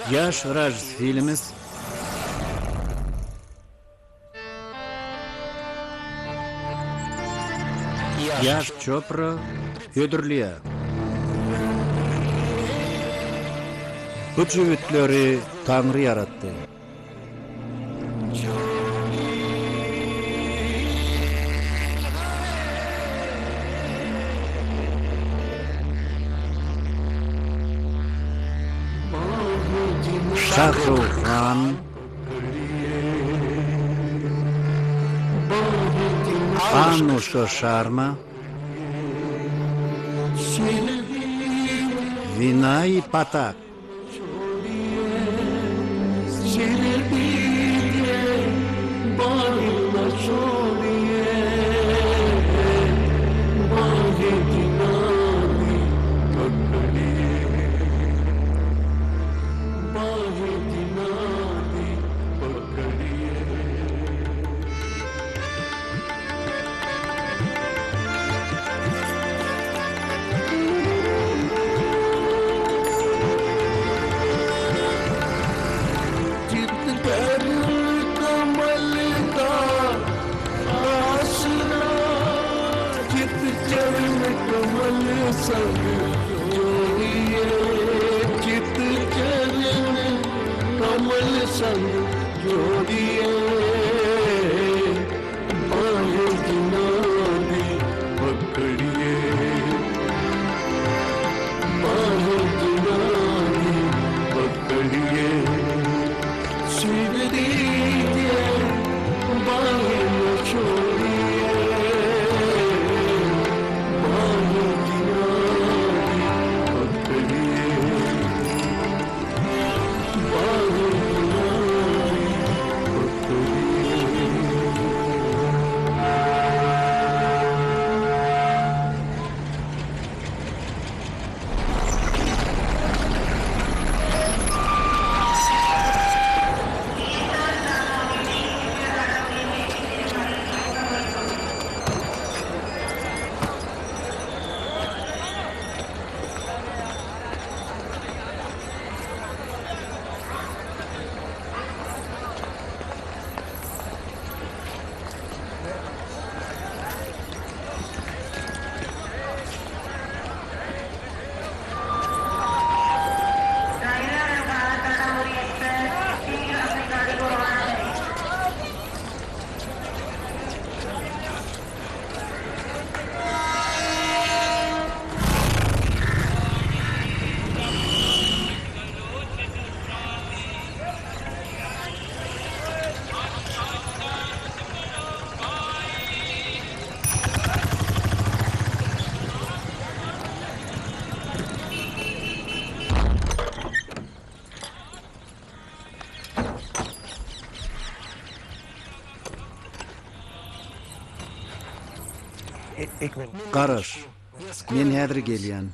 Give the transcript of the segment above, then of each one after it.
Ýaş Raj Films Ýaş Çopra hödürleýär. Bu jübütleri Taňry ýaratdy. Şahruh Han, Anuşka Şarma, Winaý Patak. Garaş, men häzir gelýän.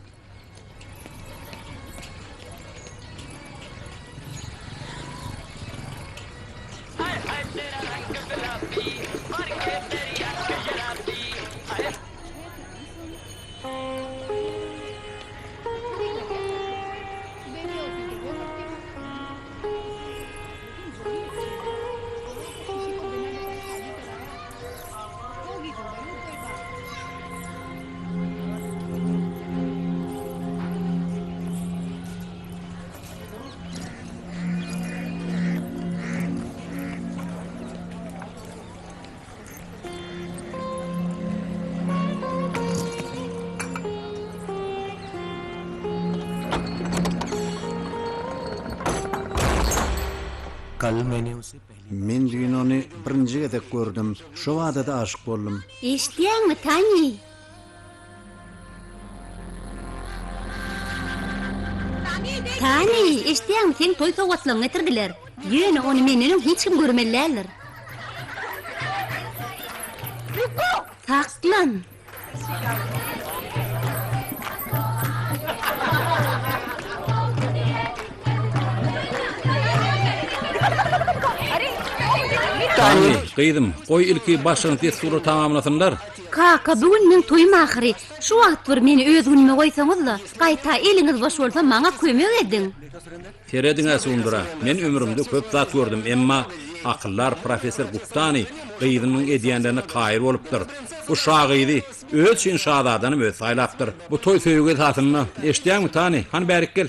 Men düýn ony birinji gezek gördüm. Şo bada-da aşyk boldum. Eşidýäňmi, Tani? Tani, eşidýäňmi, seň toý sowgatlaryňy getirdiler. Ýöne ony menden öň hiç kim görmeli däldir. Saklan! Tani, gyzym, goý ilki başlygyň dessury tamamlasynlar. Kaka, bu gün meň toýum ahyry. Şu wagt bir meni öz günüme goýsaňyz-la. Gaýta eliňiz boş bolsa maňa kömek ediň. Serediň-ä Sundura, men ömrümde köp zat gördüm, emma akyldar professor Guptany gyzynyň edýänlerine kaýyl bolupdyr. Bu şa gyzy özi üçin şazadanam özi saýlapdyr. Bu toý söýgi esasynda. Eşidýäňmi, Tani? Hany bärik gel.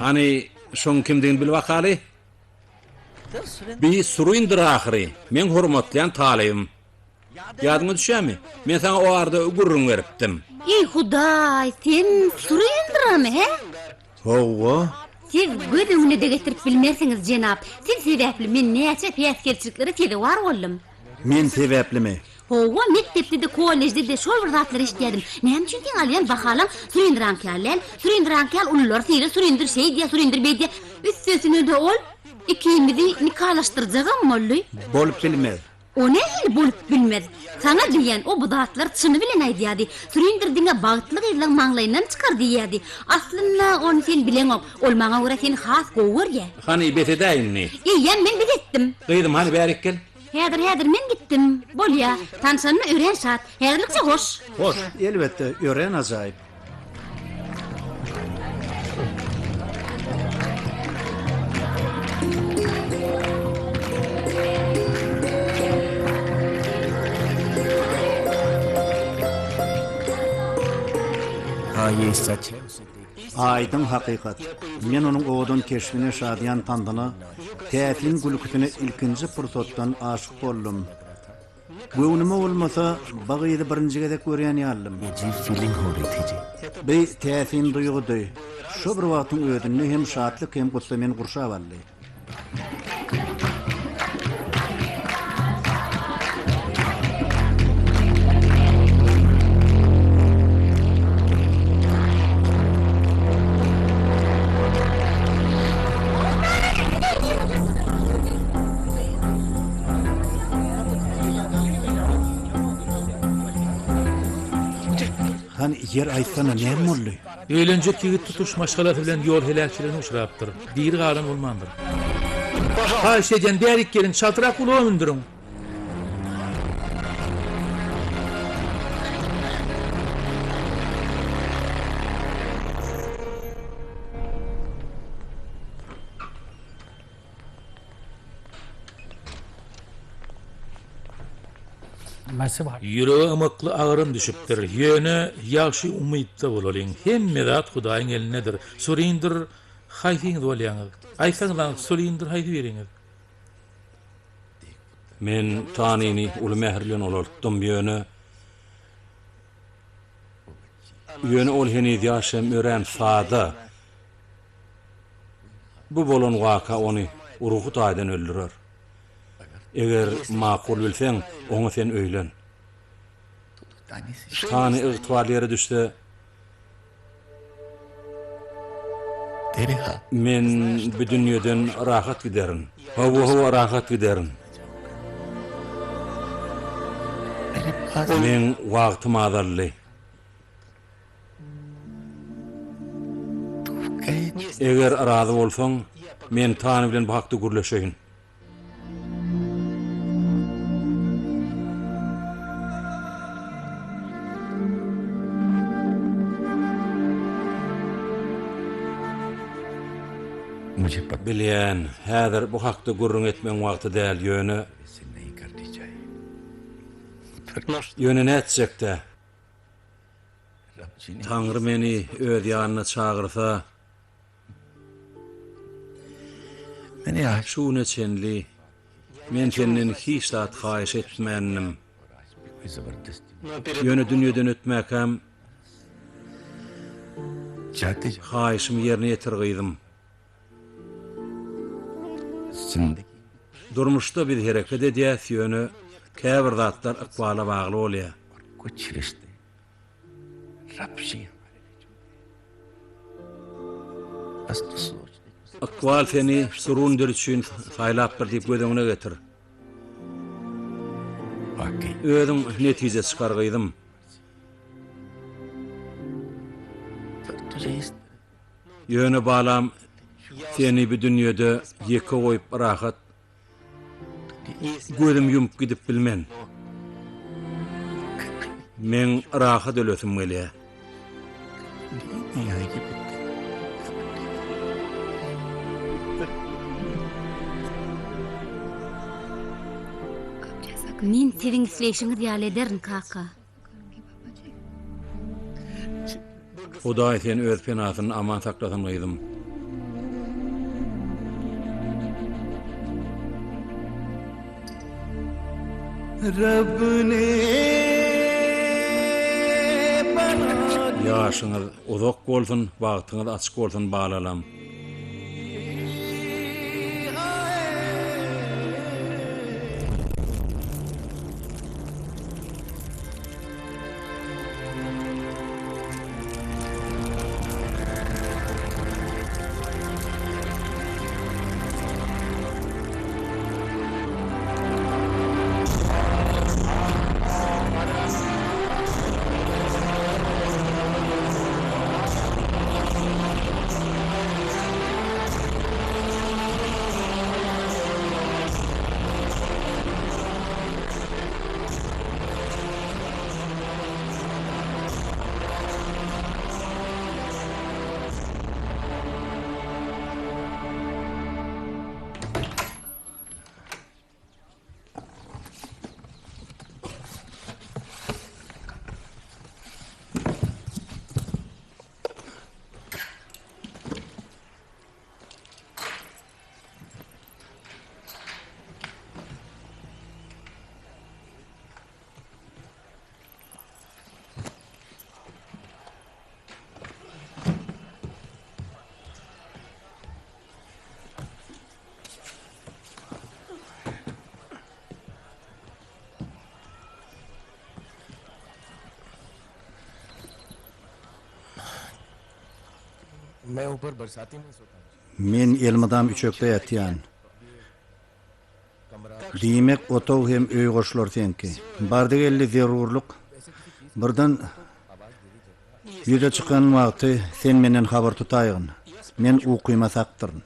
Hany, şoň kimdigini bil bakaly. Bi Surindir ahyry, meň hormatlaýan talybym. Ýadyňa düşýärmi? Men saňa o barada gürrüň beripdim. Eý, Hudaý, sen Surindramy, hä? Hawa. Siz göz öňüne-de getirip bilmersiňiz, jenap. Siz sebäpli men näçe päsgelçiliklere sezewar boldum. Men sebäplimi? Hawa, mekdepde-de, kollejde-de şol bir zatlary eşidýärdim. Näme üçin seň alýan bahalaň Surindraňky ýaly däl? Surindraňky ýaly ulular syla, Surindr şeýdýär, Surindr beýdýär. Üstesine-de ol ikimizi nikalaşdyrjagam boldy. Bolup bilmez. O nähili bolup bilmez? Saňa diýýän, o bu zatlary çyny bilen aýdýardy. Surinder diňe bagtly gyzlaň maňlaýyndan çykar diýýärdi. Aslynda, ony sen bileňok. Ol maňa görä seni has gowy görýär. Hany, bes edäý indi. Eýýäm men bes etdim. Gyzym, hany bärik gel. Häzir, häzir men gitdim. Bolýa. Tanşanyma örän şat. Häzirlikçe hoş. Hoş. Elbetde, örän ajaýyp. Aýdyň hakykat. Men onuň owadan keşbine, şadyýan tansyna, täsin gülküsine ilkinji pursatdan aşyk boldum. Göwnüme bolmasa, bu gyzy birinji gezek görýän ýalydym. Bu täsin duýgudy. Şo bir wagtyň özünde hem şatlyk hem gussa meni gurşap aldy. Hany, ýer aýtsana, näme boldy? Öýlenjek ýigit tutuş maşgalasy bilen ýol heläkçiligine uçrapdyr. Diri galan bolmandyr. Haýyş edýän, bärik geliň, çaltrak ulaga mündüriň. Ýürege ymykly agram düşüpdir. Ýöne ýagşy umytda bolalyň. Hemme zat Hudaýyň elindedir. Surindir, haýsyňyz bolýaňyz? Aýtsaňyzlaň, Surindir haýsy biriňiz? Men Tanini uly mähir bilen ulaltdym, ýöne Ýöne ol heniz ýaş hem örän sada. Bu bolan waka ony ruhy taýdan öldürer. Eger makul bilseň, oňa sen öýlen. Tani ygtybarly ýere düşse, men bu dünýeden rahat giderin. Hawa, hawa, rahat giderin. Meň wagtym azaldy. Eger razy bolsaň, men Tani bilen bu hakda gürleşeýin. Bilýän, häzir bu hakda gürrüň etmegiň wagty däl, ýöne. Ýöne nätjek-dä? Taňry meni öz ýanyna çagyrsa, şu güne çenli men senden hiç zat haýyş etmändim. Ýöne dünýeden ötmäkäm, haýyşymy ýerine ýetir gyzym. Durmuşda biz hereket edýäs, ýöne käbir zatlar ykbala bagly bolýar. Ykbal seni Surunder üçin saýlapdyr diýip göz öňüne getir. Özüň netije çykar gyzym. Ýöne balam, seni bu dünýede ýeke goýup rahat. Gözüm ýumup gidip bilmen. Meň rahat ölesim gelýär. Men siziň isleýşiňiz ýaly ederin, kaka. Hudaý seni öz penasynda aman saklasyn gyzym. Ýaşyňyz uzak bolsun, bagtyňyz açyk bolsun balalam. Men elmydam üçekde ýatýan. Diýmek, otag hem öý goşlar seňki. Bardy-geldi zerurlyk birden ýüze çykan wagty sen menden habar tutaýgyn. Men ukyma sakdyryn.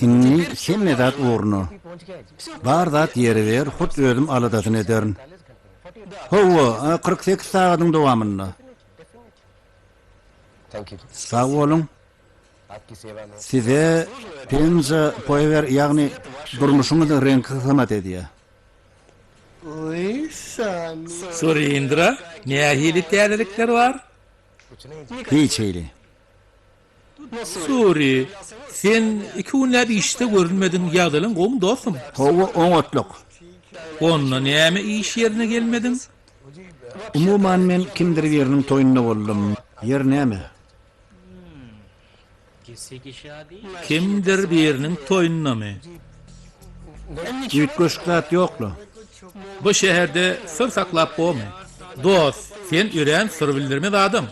Indi hemme zat ugruna. Bar zat ýeri-ber, hut özüm aladasyny ederin. Hawa, 48 sagadyň dowamynda. Sag boluň. Size Penja Poewer, ýagny durmuşyňyz reňki hyzmat edýär. Surindra, nähili täzelikler bar? Hiç hili. Suri, sen iki günläp işde görünmediň, ýagdaýlaň gowumy dostum? Hawa, oňatlyk. Onda näme iş ýerine gelmediň? Umuman men kimdir biriniň toýunda boldum. Ýer näme? Kimdir biriniň toýundamy? Üýtgeşik zat ýok-la. Bu şäherde syr saklap bormy? Dost, sen örän syr bildirmez adam.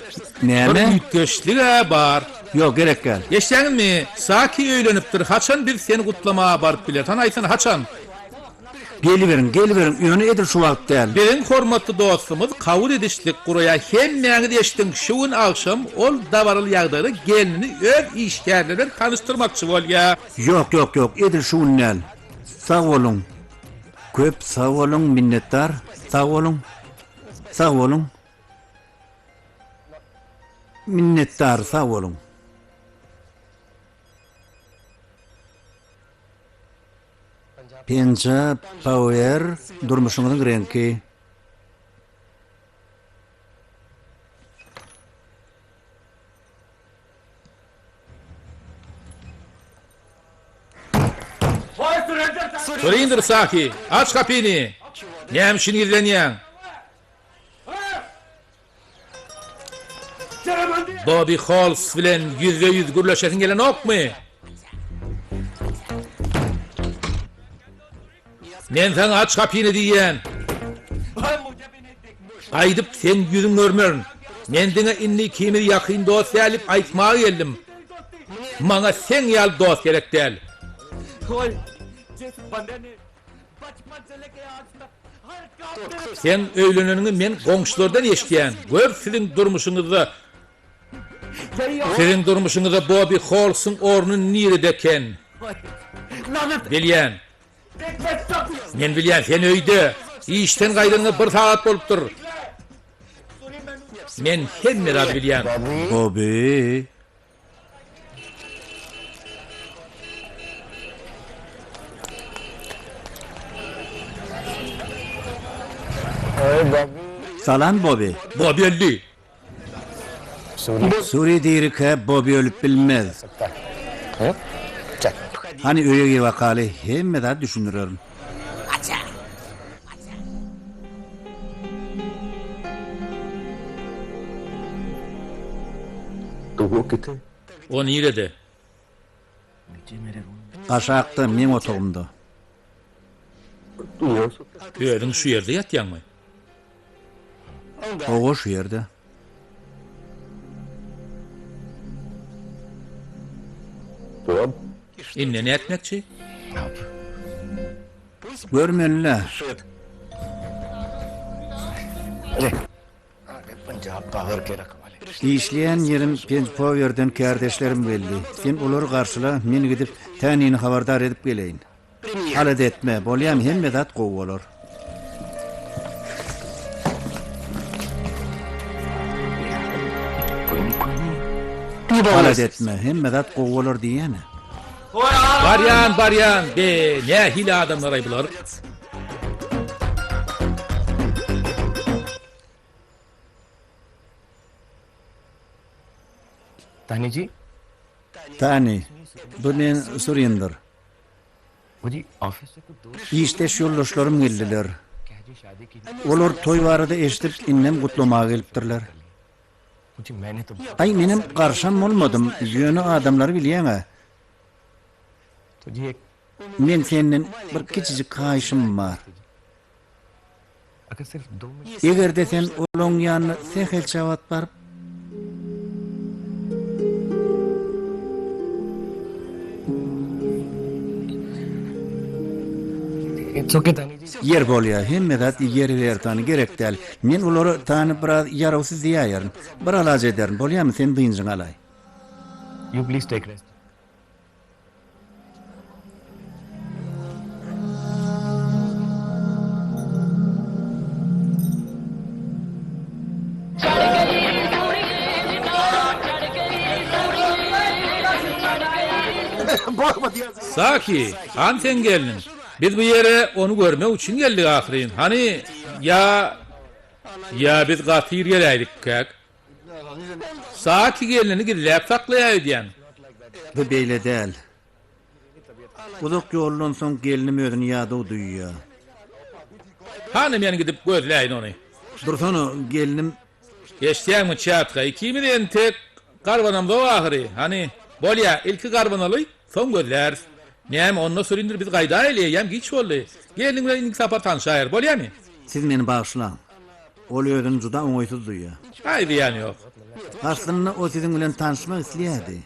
Näme? Bir üýtgeşlig-ä bar. Ýok, gerek däl. Eşidäňizmi? Saki öýlenipdir. Haçan biz seni gutlamaga baryp bileris? Hany aýtsana, haçan? Geliberiň, geliberiň, ýöne edil şu wagt däl. Biziň hormatly dostumyz kabul edişlik guraýar hemmäňiz eşdiň şu gün agşam ol dabaraly ýagdaýda gelnini öz işgärleri bilen tanyşdyrmakçy bolýar. Ýok, ýok, ýok, edil şu gün däl. Sag boluň. Köp sag boluň, minnetdar. Sag boluň. Sag boluň. Minnetdar, sag boluň. Penja Power durmuşyňyzyň reňki. Surinder Sahi, aç gapyny! Näme üçin gizlenýäň? Bobbi Holls bilen ýüzbe-ýüz gürleşesiň gelenokmy? Men saňa aç gapyny diýýän. Gaýdyp seň ýüzüňi görmerin. Men diňe indi ikimiz ýakyn dost däl diýip aýtmaga geldim. Maňa seň ýaly dost gerek däl. Seň öýleneniňi men goňşulardan eşidýän. Gör siziň durmuşyňyzda Siziň durmuşyňyzda Bobbi Holsuň orny nirede eken? Bilýän. Men bilýän, sen öýde. Işden gaýdanyňa bir sagat bolupdyr. Men hemme zady bilýän. Bobbi. Salam Bobby. Bobby öldi. Suri dirikä Bobby ölüp bilmez. Hany öýe gir bakaly, hemme zady düşündirerin. O nirede? Aşakda, meň otagymda. Özüň şu ýerde ýatýaňmy? Hawa, şu ýerde. Indi nätmekçi? Görmeli-dä. Işleýän ýerim Penjpowerden kärdeşlerim geldi. Sen olary garşyla, men gidip, Tänini habardar edip geleýin. Alada etme, bolýamy, hemme zat gowy bolar. Alada etme, hemme zat gowy bolar diýýän-ä. Barýan, barýan, be, nähili adamlar-aý bular? Tani, bu men Surinder. Işdeş ýoldaşlarym geldiler. Olar toý barada eşidip, indem gutlamaga gelipdirler. Aý, menem garşam bolmadym, ýöne adamlary bilýäň-ä. Men senden bir kiçijik haýyşym bar. Eger-de sen olaň ýanyna sähelçe wagt baryp. Ýer bolýa, hemme zat ýeri ber Tani, gerek däl. Men olara Tani biraz ýarawsyz diýäýerin. Bir alaç ederin, bolýamy, sen dynjyňy alaý. Saki, hany seň gelniň? Biz bu ýere ony görmek üçin geldik ahyryn. Hany, ýa, ýa biz gaty ir geläýdikkäk? Saki gelnini gizläp saklaýar öýdýän. Bu beýle däl. Uzak ýoldan soň gelnim özüni ýadaw duýýar. Hany men gidip gözläýin ony. Dursana, gelnim. Eşidýäňmi, Çatka, ikimiz entek garbanamzok ahyry. Hany, bolýa, ilki garbanaly, soň gözläris. Näme, onda Surinder biz gaýdaýaly, eýýäm giç boldy. Gelniň bilen indiki sapar tanşaýarys, bolýamy? Siz meni bagyşlaň. Ol özüni juda oňaýsyz duýýar. Aý, zyýany ýok. Aslynda o siziň bilen tanyşmak isleýärdi.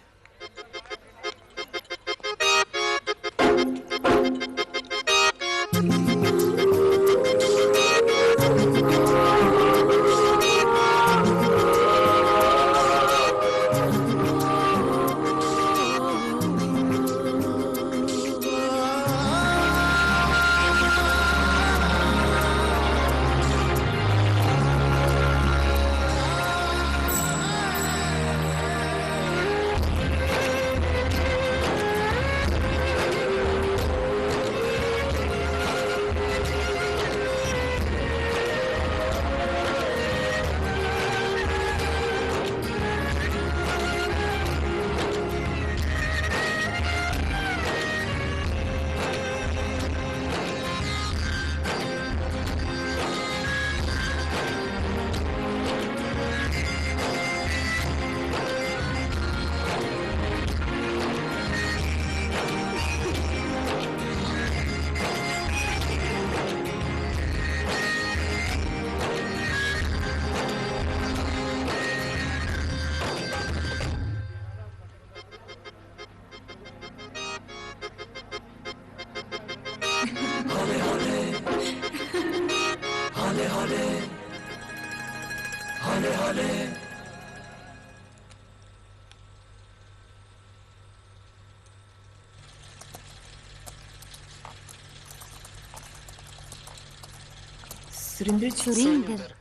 Surinder.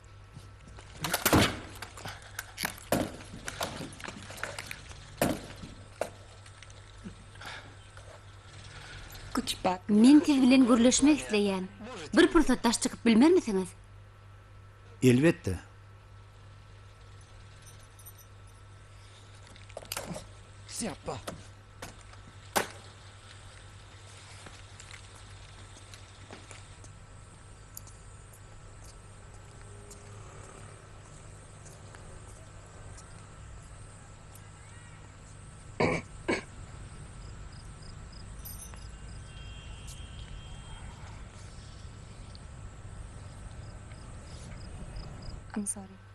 Men siz bilen gürleşmek isleýän. Bir pursat daş çykyp bilmermisiňiz? Elbetde.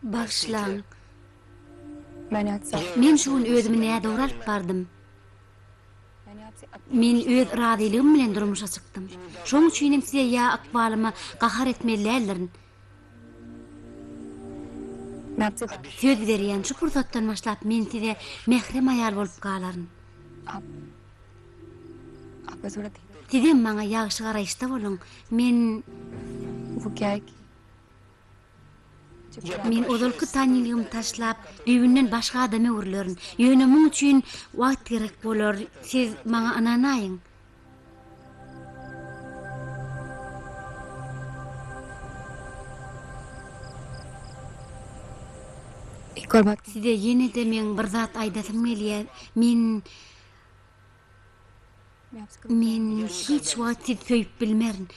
Bagyşlaň. Men şu gün özümi nädogry alyp bardym. Men öz razylygym bilen durmuşa çykdym. Şoň üçin hem size ýa ykbalyma gahar etmeli däldirin. Söz berýän, şu pursatdan başlap men size mährem aýal bolup galaryn. Sizem maňa ýagşy garaýyşda boluň. Men Men ozalky tanylygymy taşlap, düýbünden başga adama öwrülerin. Ýöne muň üçin wagt gerek bolar, siz maňa ynanaýyň. Size ýene-de meň bir zat aýdasym gelýär. Men Men hiç wagt sizi söýüp bilmerin.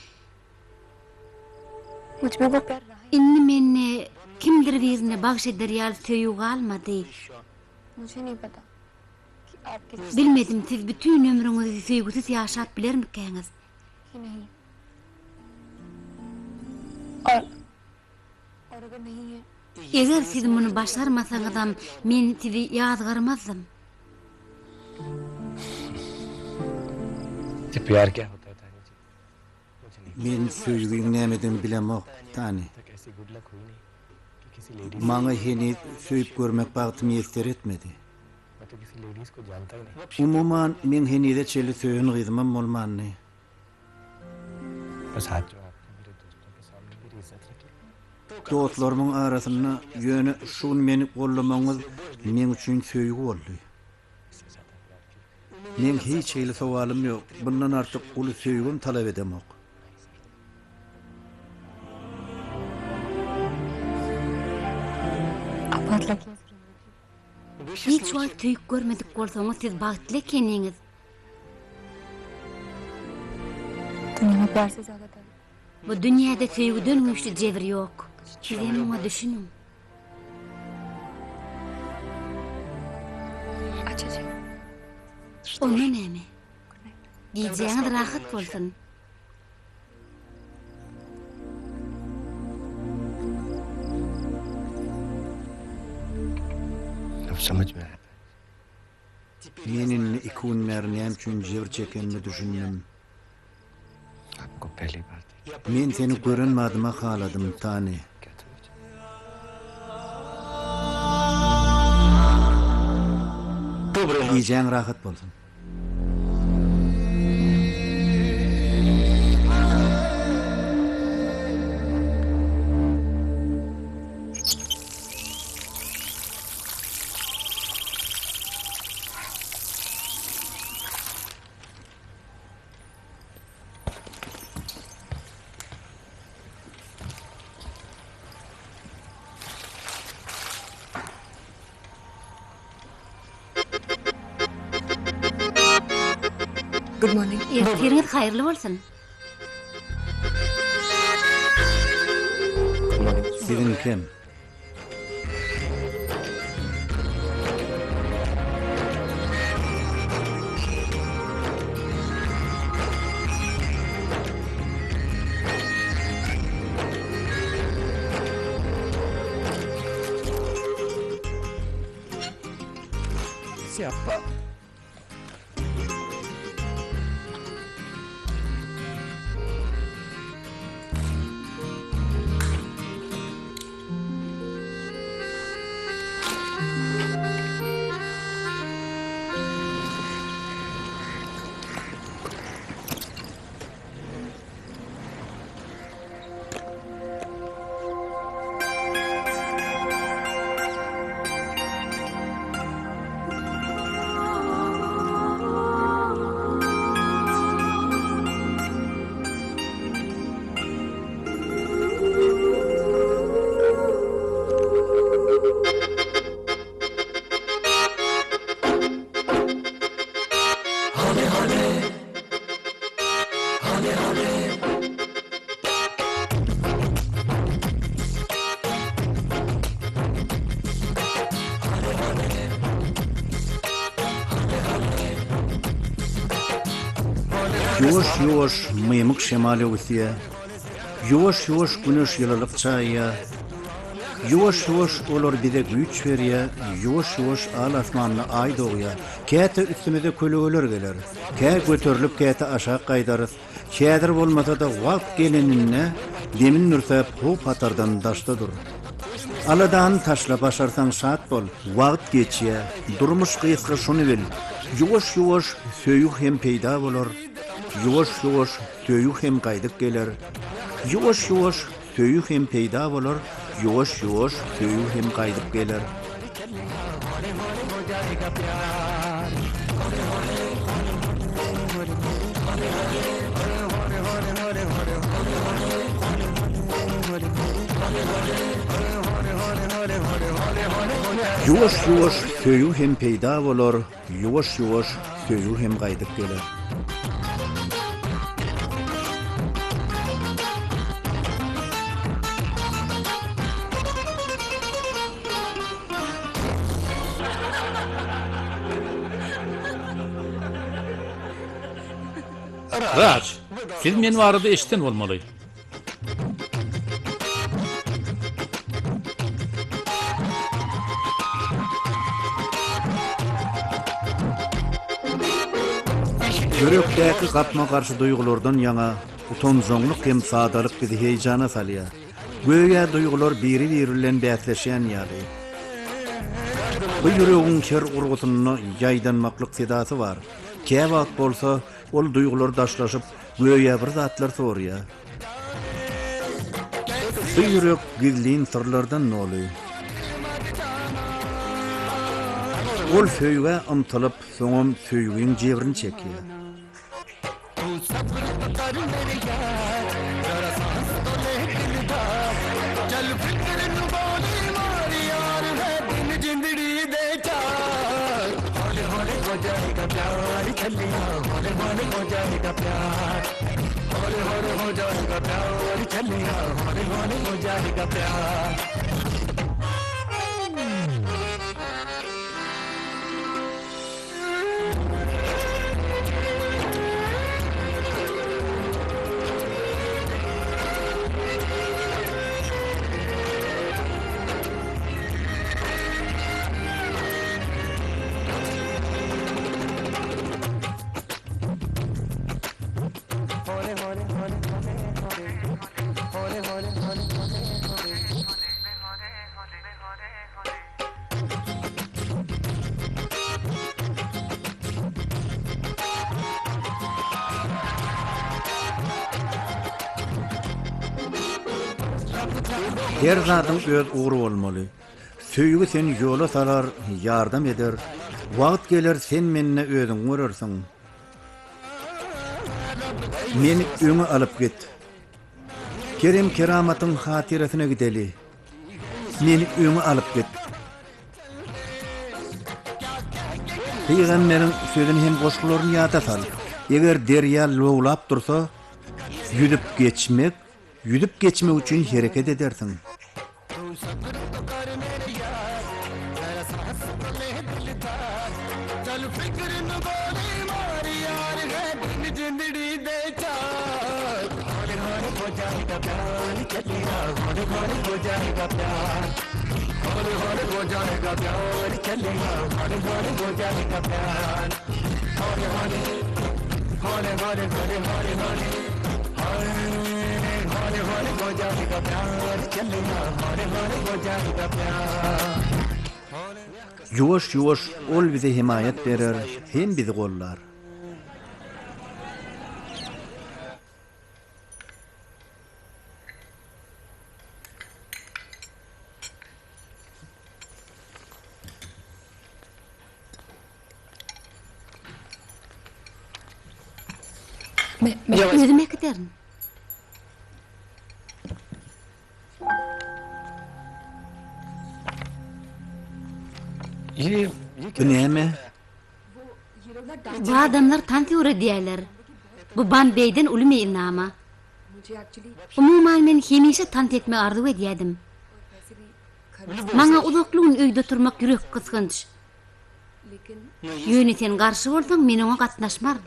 Indi mende kimdir birine bagş eder ýaly söýgi galmady. Bilmedim, siz bütin ömrüňizi söýgüsiz ýaşap bilermikäňiz? Eger siz muny başarmasaňyzam, men sizi ýazgarmazdym. Men söýgiň nämedigini bilemok, Tani. Maňa heniz söýüp görmek bagty miýesser etmedi. Umuman, meň henize çenli söýen gyzymam bolmandy. Dostlarymyň arasynda ýöne şu gün meni goldamagyňyz meň üçin söýgi boldy. Meň hiç hili sowalym ýok, bundan artyk uly söýgem talap edemok. Hiç wagt söýüp görmedik bolsaňyz siz bagtly ekeniňiz. Bu dünýäde söýgüden güýçli jebir ýok. Sizem muňa düşüniň. Onda näme? Gijäňiz rahat bolsun. Men indi iki gün bäri näme üçin jebir çekenime düşündim. Men seni gören badyma haladym, Tani. Gijäň rahat bolsun. Good morning. Ertiriňiz haýyrly bolsun. Siziňkem. Ýuwaş-ýuwaş mymyk şemal öwüsýär. Ýuwaş-ýuwaş güneş ýylylyk çaýýar. Ýuwaş-ýuwaş olar bize güýç berýär, ýuwaş-ýuwaş al asmanda aý dogýar. Käte üstümize kölegeler geler. Kä göterilip, käte aşak gaýdarys. Häzir bolmasa-da wagt geleninde demin dürsäp howp-hatardan daşda dur. Aladany taşla, başarsaň şat bol. Wagt geçýär, durmuş gysga şuny bil. Ýuwaş-ýuwaş söýgi hem peýda bolar, Ýuwaş-ýuwaş söýgi hem gaýdyp geler. Ýuwaş-ýuwaş söýgi hem peýda bolar, Ýuwaş-ýuwaş söýgi hem gaýdyp geler. Ýuwaş-ýuwaş söýgi hem peýda bolar, Ýuwaş-ýuwaş söýgi hem gaýdyp geler. Raj, siz men barada eşiden bolmaly. Ýürekdäki gapma-garşy duýgulardan ýaňa. Utanjaňlyk hem sadalyk bizi heýjana salýar. Göýä duýgular biri-biri bilen bäsleşýän ýaly. Bu ýüregiň her urgusynda ýaýdanmaklyk sedasy bar. Käwagt bolsa, ol duýgular daşlaşyp, göýä bir zatlar soraýar. Bu ýürek gizlin syrlardan doly. Ol söýgä ymtylyp, soňam söýgiň jebrini çekýär. Her zadyň öz ugry bolmaly. Söýgi seni ýola salar, ýardam eder. Wagt geler sen mende özüňi görersiň. Meni öňe alyp git. Kerem-keramatyň hatyrasyna gideli. Meni öňe alyp git. Pygamberiň sözüni hem goşgularyny ýada sal. Eger derýa lowlap dursa, ýüzüp geçmek, ýüzüp geçmek üçin hereket edersiň. Ýuwaş-ýuwaş ol bize hemaýat berer hem bizi gollar. Özüm äkiderin. Bu näme? Bu adamlar tans öwredýärler. Bu Bambeýden uly meýilnama. Umuman men hemişe tans etmegi arzuw edýärdim. Maňa uzakly gün öýde oturmak ýürek gysgynç. Ýöne sen garşy bolsaň men oňa gatnaşmaryn.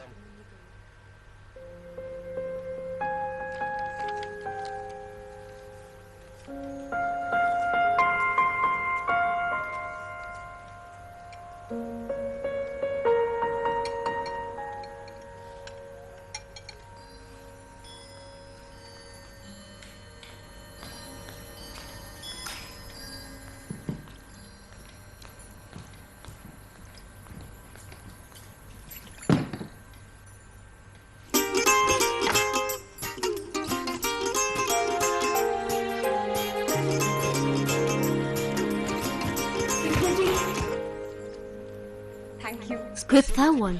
Köp sag bol.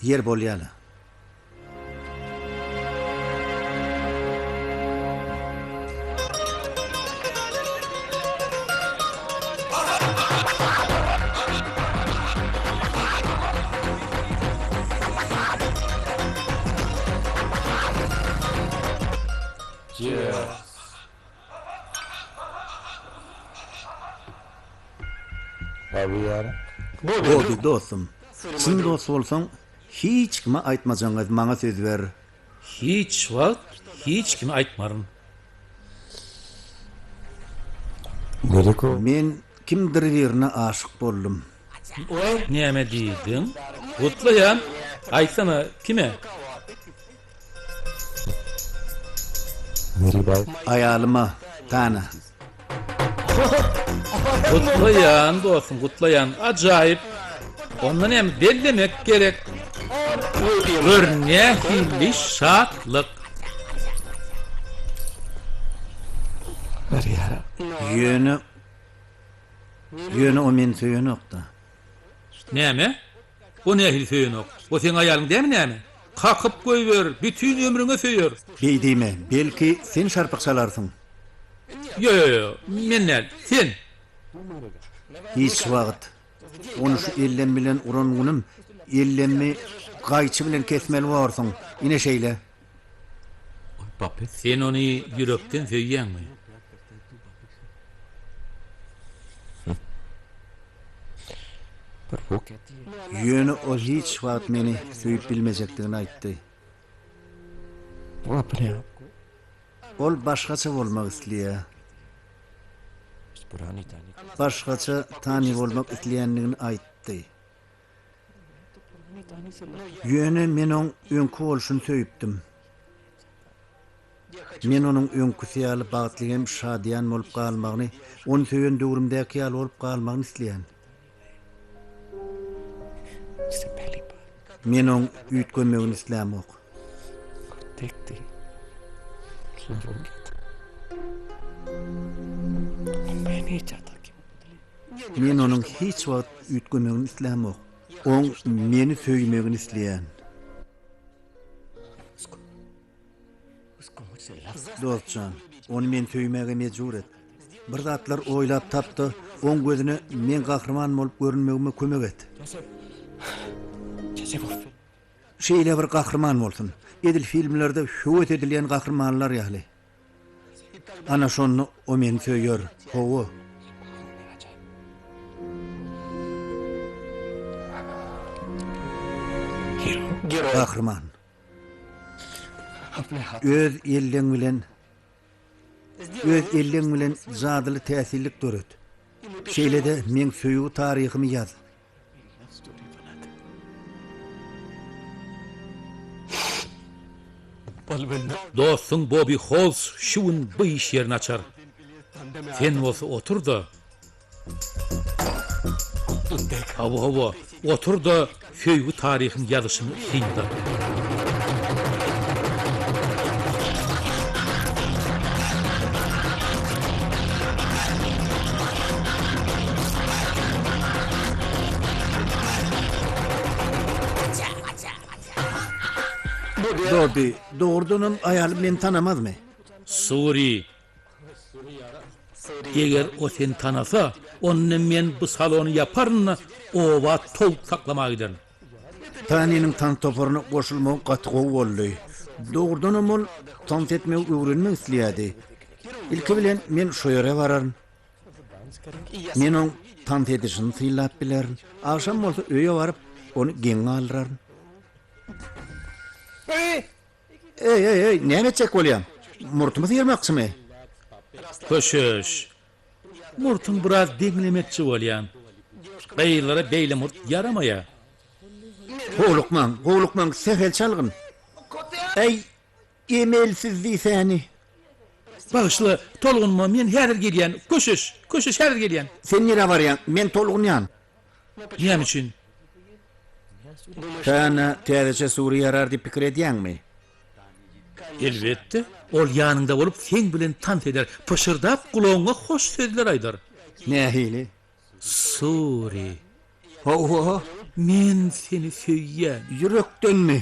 Ýer bolýala. Goby dostum, çyn dost bolsaň, Hiç kime aýtmajagyňyz maňa söz ber. Hiç wagt hiç kime aýtmaryn. Men kimdir birine aşyk boldum. Näme diýdiň? Gutlaýan. Aýtsana, kime? Aýalyma, Tana. Gutlaýan, dostum, gutlaýan. Ajaýyp. Onda näme, bellemek gerek. Gör nähili şatlyk. Ýöne, ýöne o meni söýenok-da. Näme? O nähili söýenok? O seň aýalyň dämi näme? Kakyp goýber, bütin ömrüňe söýer. Beý diýme, belki, sen şarpyk çalarsyň. Ýo, ýo, ýo, men däl, sen! Hiç wagt. Ony şu ellem bilen uran günüm, ellemmi gaýçy bilen kesmeli borsuň. Ine şeýle. Sen ony ýürekden söýýäňmi? Ýöne ol hiç wagt meni söýüp bilmejekdigini aýtdy. Ol başgaça bolmak isleýär. Başgaça Tani bolmak isleýändigini aýtdy. Ýöne men oň öňki bolşuny söýüpdim. Men onuň öňküsi ýaly bagtly hem şadyýan bolup galmagyny, ony söýen döwrümdäki ýaly bolup galmagyny isleýän. Men oň üýtgemegini islämok. Men onuň hiç wagt üýtgemegini islämok. Oň meni söýmegini isleýän. Dostjan, ony meni söýmäge mejbur et. Bir zatlar oýlap tap-da, oň gözüne meň gahryman bolup görünmegime kömek et. Şeýle bir gahryman bolsun, edil filmlerde höwes edilýän gahrymanlar ýaly. Ana şonda o meni söýer. Hawa. Gahryman. Öz elleň bilen Öz elleň bilen jadyly täsinlik döret. Şeýle-de meň söýgi taryhymy ýaz. Dostuň Bobbi Holz şu gün bu iş ýerini açar. Sen bolsa otur-da. Hawa, hawa, otur-da, söýgi taryhyň ýazyşyny synla. Bobbi, dogrudanam aýalym meni tanamazmy? Suri, Eger o seni tanasa, onda men bu salony ýaparyn-da, oba towuk saklamaga giderin. Taniniň tans toparyna goşulmagy gaty gowy boldy. Dogrudanam ol tans etmegi öwrenmek isleýärdi. Ilki bilen men şo ýere bararyn. Men oň tans edişini synlap bilerin. Agşam bolsa öýe baryp, ony geň galdyraryn. Eý, eý, eý, näme etjek bolýaň? Murtumy syrmakçymy? Köşeş. Murtuňy biraz deňlemekçi bolýan. Gyzlara beýle murt ýaramaýar. Howlukmaň, howlukmaň, sähel çalgyn. Äý, emelsiz diýsäni. Bagyşla, tolgunma, men häzir gelýän. Köşeş, köşeş, häzir gelýän. Sen nirä barýaň? Men tolgunýan. Näme üçin? Tana täzeçe suri ýarar diýip pikir edýäňmi? Elbetde, ol ýanyňda bolup seň bilen tans eder, pyşyrdap gulagyňa hoş sözler aýdar. Nähili? Suri. Hawa. Men seni söýýän. Ýürekdenmi?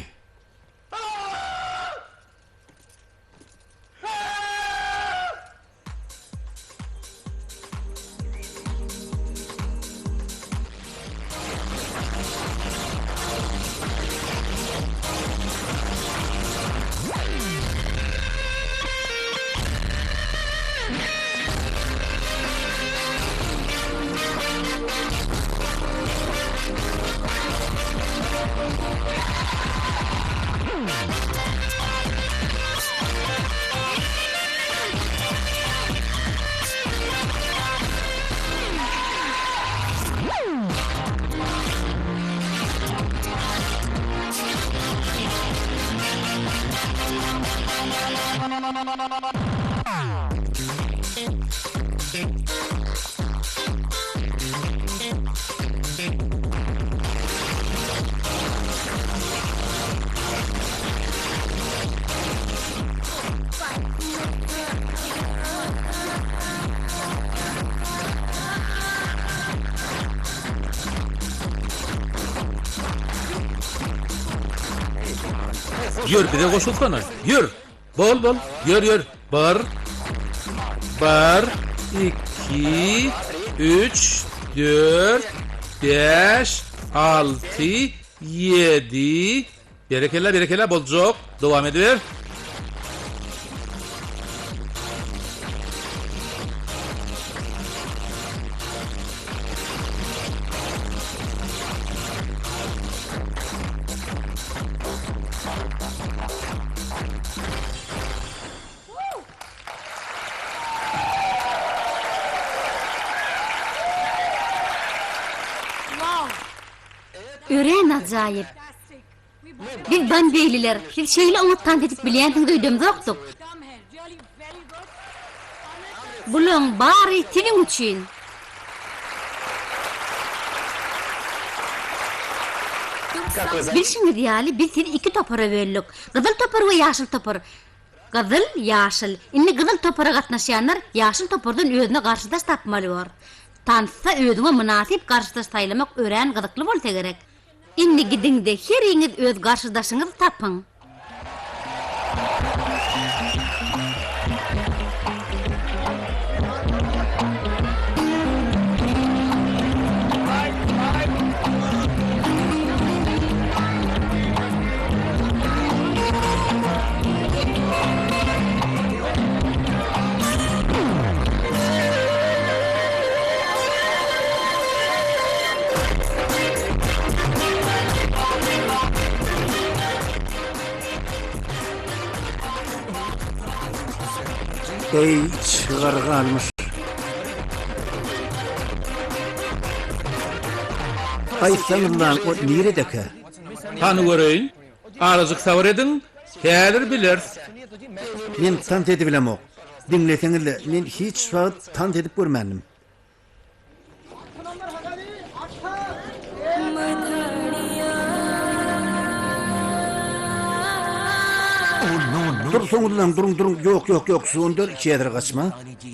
Ýör bize goşulsana. Ýör. Bol bol. Ýör ýör. Bir. Bir. Iki. Üç. Dört. Bäş. Alty. Ýedi. Berekella berekella boljak. Dowam ediber. Örän ajaýyp. Biz bombeýliler, siz şeýle oňat tans edip bilýänsiňiz öýdemzokdyk. Bulaň bary siziň üçin. Bilşiňiz ýaly, biz sizi iki topara böldük. Gyzyl topar we ýaşyl topar. Gyzyl, ýaşyl. Indi gyzyl topara gatnaşýanlar ýaşyl topardan özüne garşydaş tapmaly bor. Tansda özüňe mynasyp garşydaş saýlamak örän gyzykly bolsa gerek. Indi gidiň-de, heriňiz öz garşydaşyňyzy tapyň. Eý, çygar galmyş. Aýtsaňyzlaň, o niredekä? Hany göreýin. Azajyk sabyr ediň, häzir bileris. Men tans edibilemok. Diňleseňizle, men hiç wagt tans edip görmändim. Dursaňyzlaň, duruň, duruň, ýok, ýok, ýok, Sundar, häzir gaçma.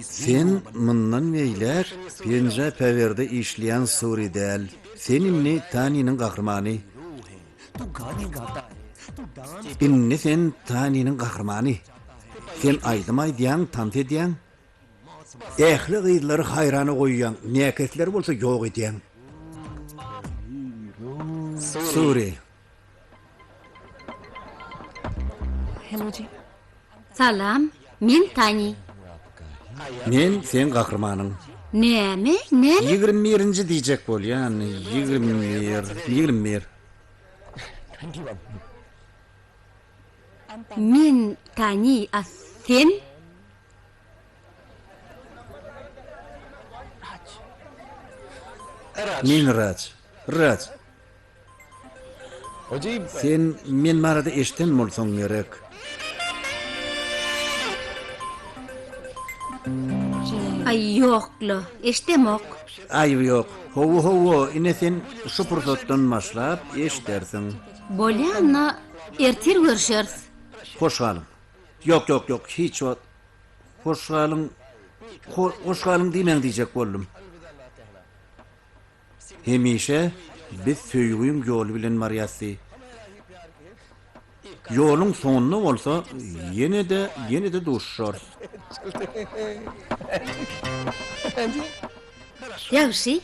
Sen mundan beýläk Penja Päwerde işleýän Suri däl. Sen indi Taniniň gahrymany. Indi sen Taniniň gahrymany. Sen aýdym aýdýaň, tans edýäň. Ähli gyzlary haýrana goýýaň, näkesleri bolsa ýok edýäň. Suri. Salam, men Tani. Men seň gahrymanyň. Näme? Näme? 21-nji diýjek bolýan, 21, 21. Men Tani, a sen? Men Raj. Raj. Sen men barada eşden bolsaň gerek. Aý ýok-la, eşdemok. Aýby ýok. Hawa, hawa, ine sen şu pursatdan başlap eşdersiň. Bolýa-na, ertir görşeris. Hoş galyň. Ýok, ýok, ýok, hiç wagt hoş galyň, hoş galyň diýmäň diýjek boldum. Hemişe biz söýgiň ýoly bilen barýasy. Ýoluň soňunda bolsa ýene-de, ýene-de duşuşarys. Ýagşy.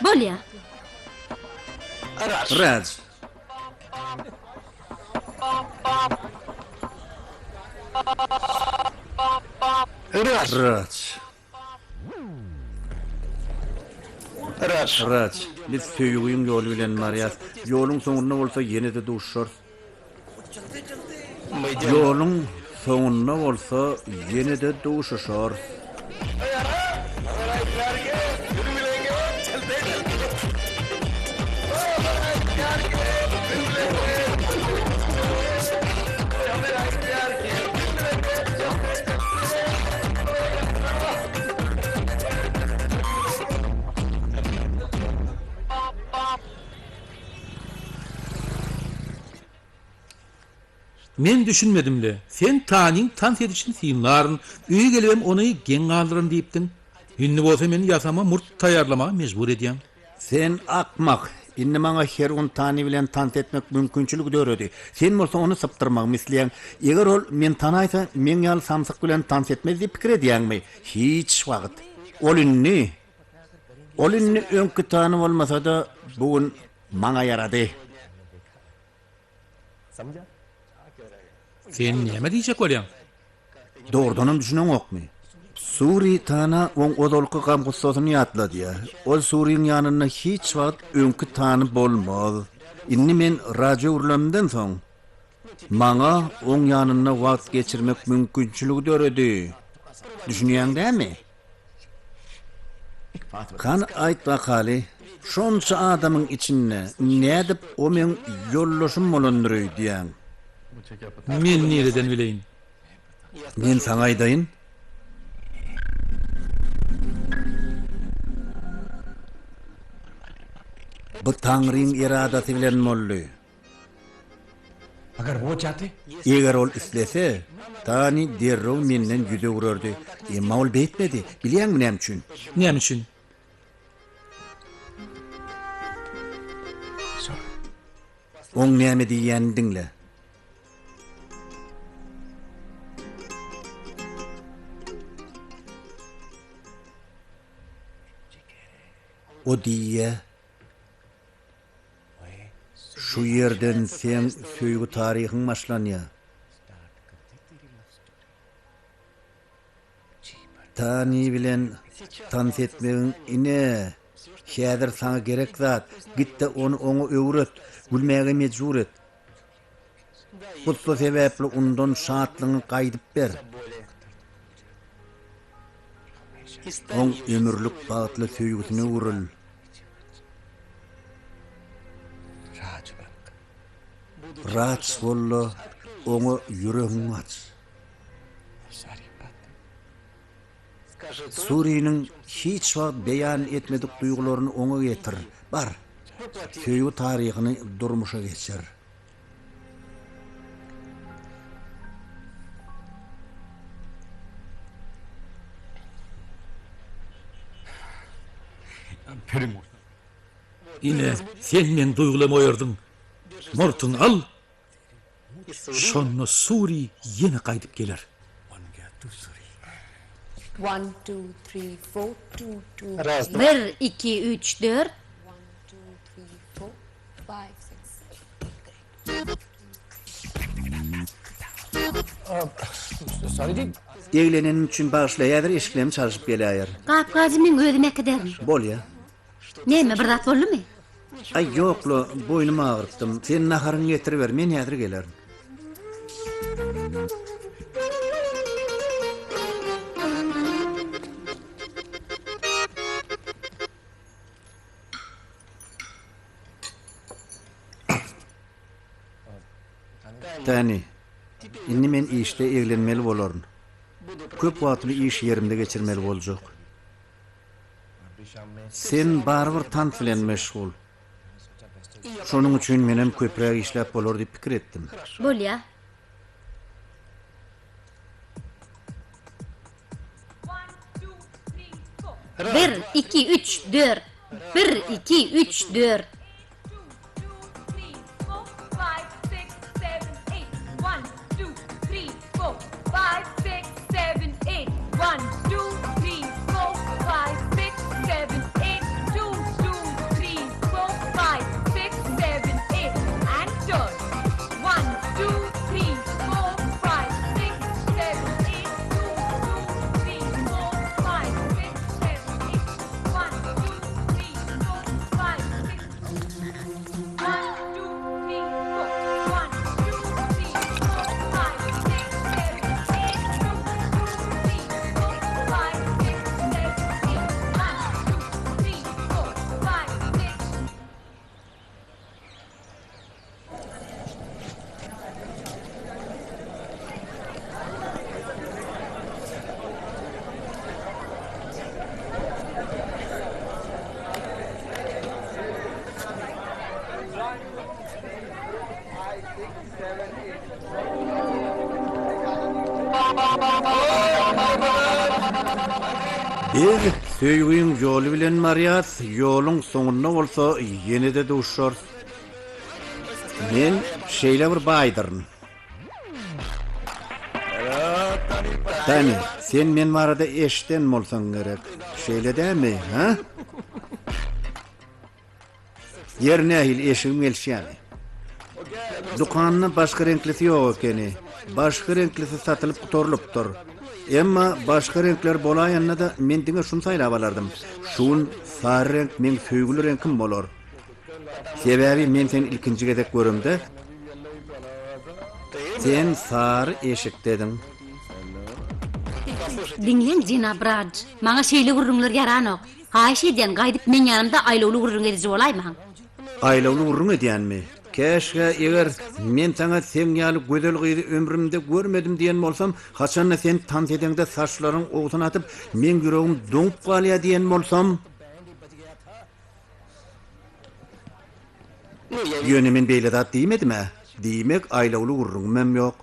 Bolýa. Raj. Raj. Raj. Biz söýgiň ýoly bilen barýas. Ýoluň soňunda bolsa ýene-de duşuşarys. Ýoluň soňunda bolsa ýene-de duşuşarys. Men düşünmedim-le. Sen Tanyň tans edişini synlaryn, öýe gelibem ony geň galdyraryn diýipdiň. Indi bolsa meni ýasama murt taýýarlamaga mejbur edýäň. Sen akmak! Indi maňa her gün Tani bilen tans etmek mümkinçiligi döredi. Sen bolsa ony sypdyrmagymy isleýäň. Eger ol meni tanaýsa, meň ýaly samsyk bilen tans etmez diýip pikir edýäňmi? Hiç wagt! Ol indi, ol indi öňki Tani bolmasa-da, bu gün maňa ýarady. Sen näme diýjek bolýaň? Dogrudanam düşüneňokmy? Suri Tana oň ozalky gam-gussasyny ýatladýar. Ol Suriň ýanynda hiç wagt öňki Tany bolmaz. Indi men Raja öwrülenimden soň, maňa oň ýanynda wagt geçirmek mümkinçiligi döredi. Düşünýäň dämi? Hany aýt bakaly, şonça adamyň içinde nädip o meň ýoldaşym bolandyr öýdýäň? Men nireden bileýin? Men saňa aýdaýyn. Bu Taňryň eradasy bilen boldy. Eger ol islese, Tani derrew menden ýüz öwrerdi. Emma ol beýtmedi. Bilýäňmi näme üçin? Näme üçin? Oň näme diýýänini diňle. O diýýä. Şu ýerden seň söýgi taryhyň başlanýar. Tani bilen tans etmegiň ine, häzir saňa gerek zat. Git-de ony oňa öwret, gülmäge mejbur et. Gussa sebäpli undan şatlygyňy gaýdyp ber. Oň ömürlik bagtly söýgüsine öwrül. Raç bol-da, oňa ýüregiňi aç. Suriniň hiç wagt beýan etmedik duýgularyny oňa getir. Bar, söýgi taryhyny durmuşa geçir. Ine, sen meň duýgulamy oýardyň. Murtuňy al! Şonda Suri ýene gaýdyp geler. Bir, iki, üç, dört. Eglenenim üçin bagyşla, häzir eşiklerimi çalşyp geläýer. Gap-gajy meň özüm äkiderin. Bolýa. Näme, bir zat boldumy? Aý, ýok-la, boýnumy agyrtdym. Sen naharyňy getiriber, men häzir gelerin. Täni, indi men işde eglenmeli bolaryn. Köp wagtymy iş ýerimde geçirmeli boljak. Sen barybir tans bilen meşgul. Şonuň üçin menem köpräk işläp bolar diýip pikir etdim. Bolýa. Bir, iki, üç, dört. Bir, iki, üç, dört. Biz söýgiň ýoly bilen barýas, ýoluň soňunda bolsa ýene-de duşarys. Men şeýle bir baýdyryn. Tani, sen men barada eşden bolsaň gerek. Şeýle dälmi, hä? Ýer nähili, eşigim gelişýärmi? Dükanda başga reňklisi ýok ekeni. Başga reňklisi satylyp gutarylypdyr. Emma başga reňkler bolaýanda-da men diňe şuny saýlap alardym. Şu gün sary reňk meň söýgüli reňkim bolar. Sebäbi men seni ilkinji gezek göremde, sen sary eşikdediň. Diňläň, jenap Radž, maňa şeýle gürrüňler ýaranok. Haýyş edýän, gaýdyp meň ýanymda aýlawly gürrüň ediji bolaýmaň. Aýlawly gürrüň edýänmi? Käşgä, eger men saňa seň ýaly gözel gyzy ömrümde görmedim diýen bolsam, haçanda sen tans edeňde saçlaryň owsun atyp, meň ýüregim doňup galýar diýen bolsam. Ýöne men beýle zat diýmedim-ä. Diýmek, aýlawly gürrüňimem ýok.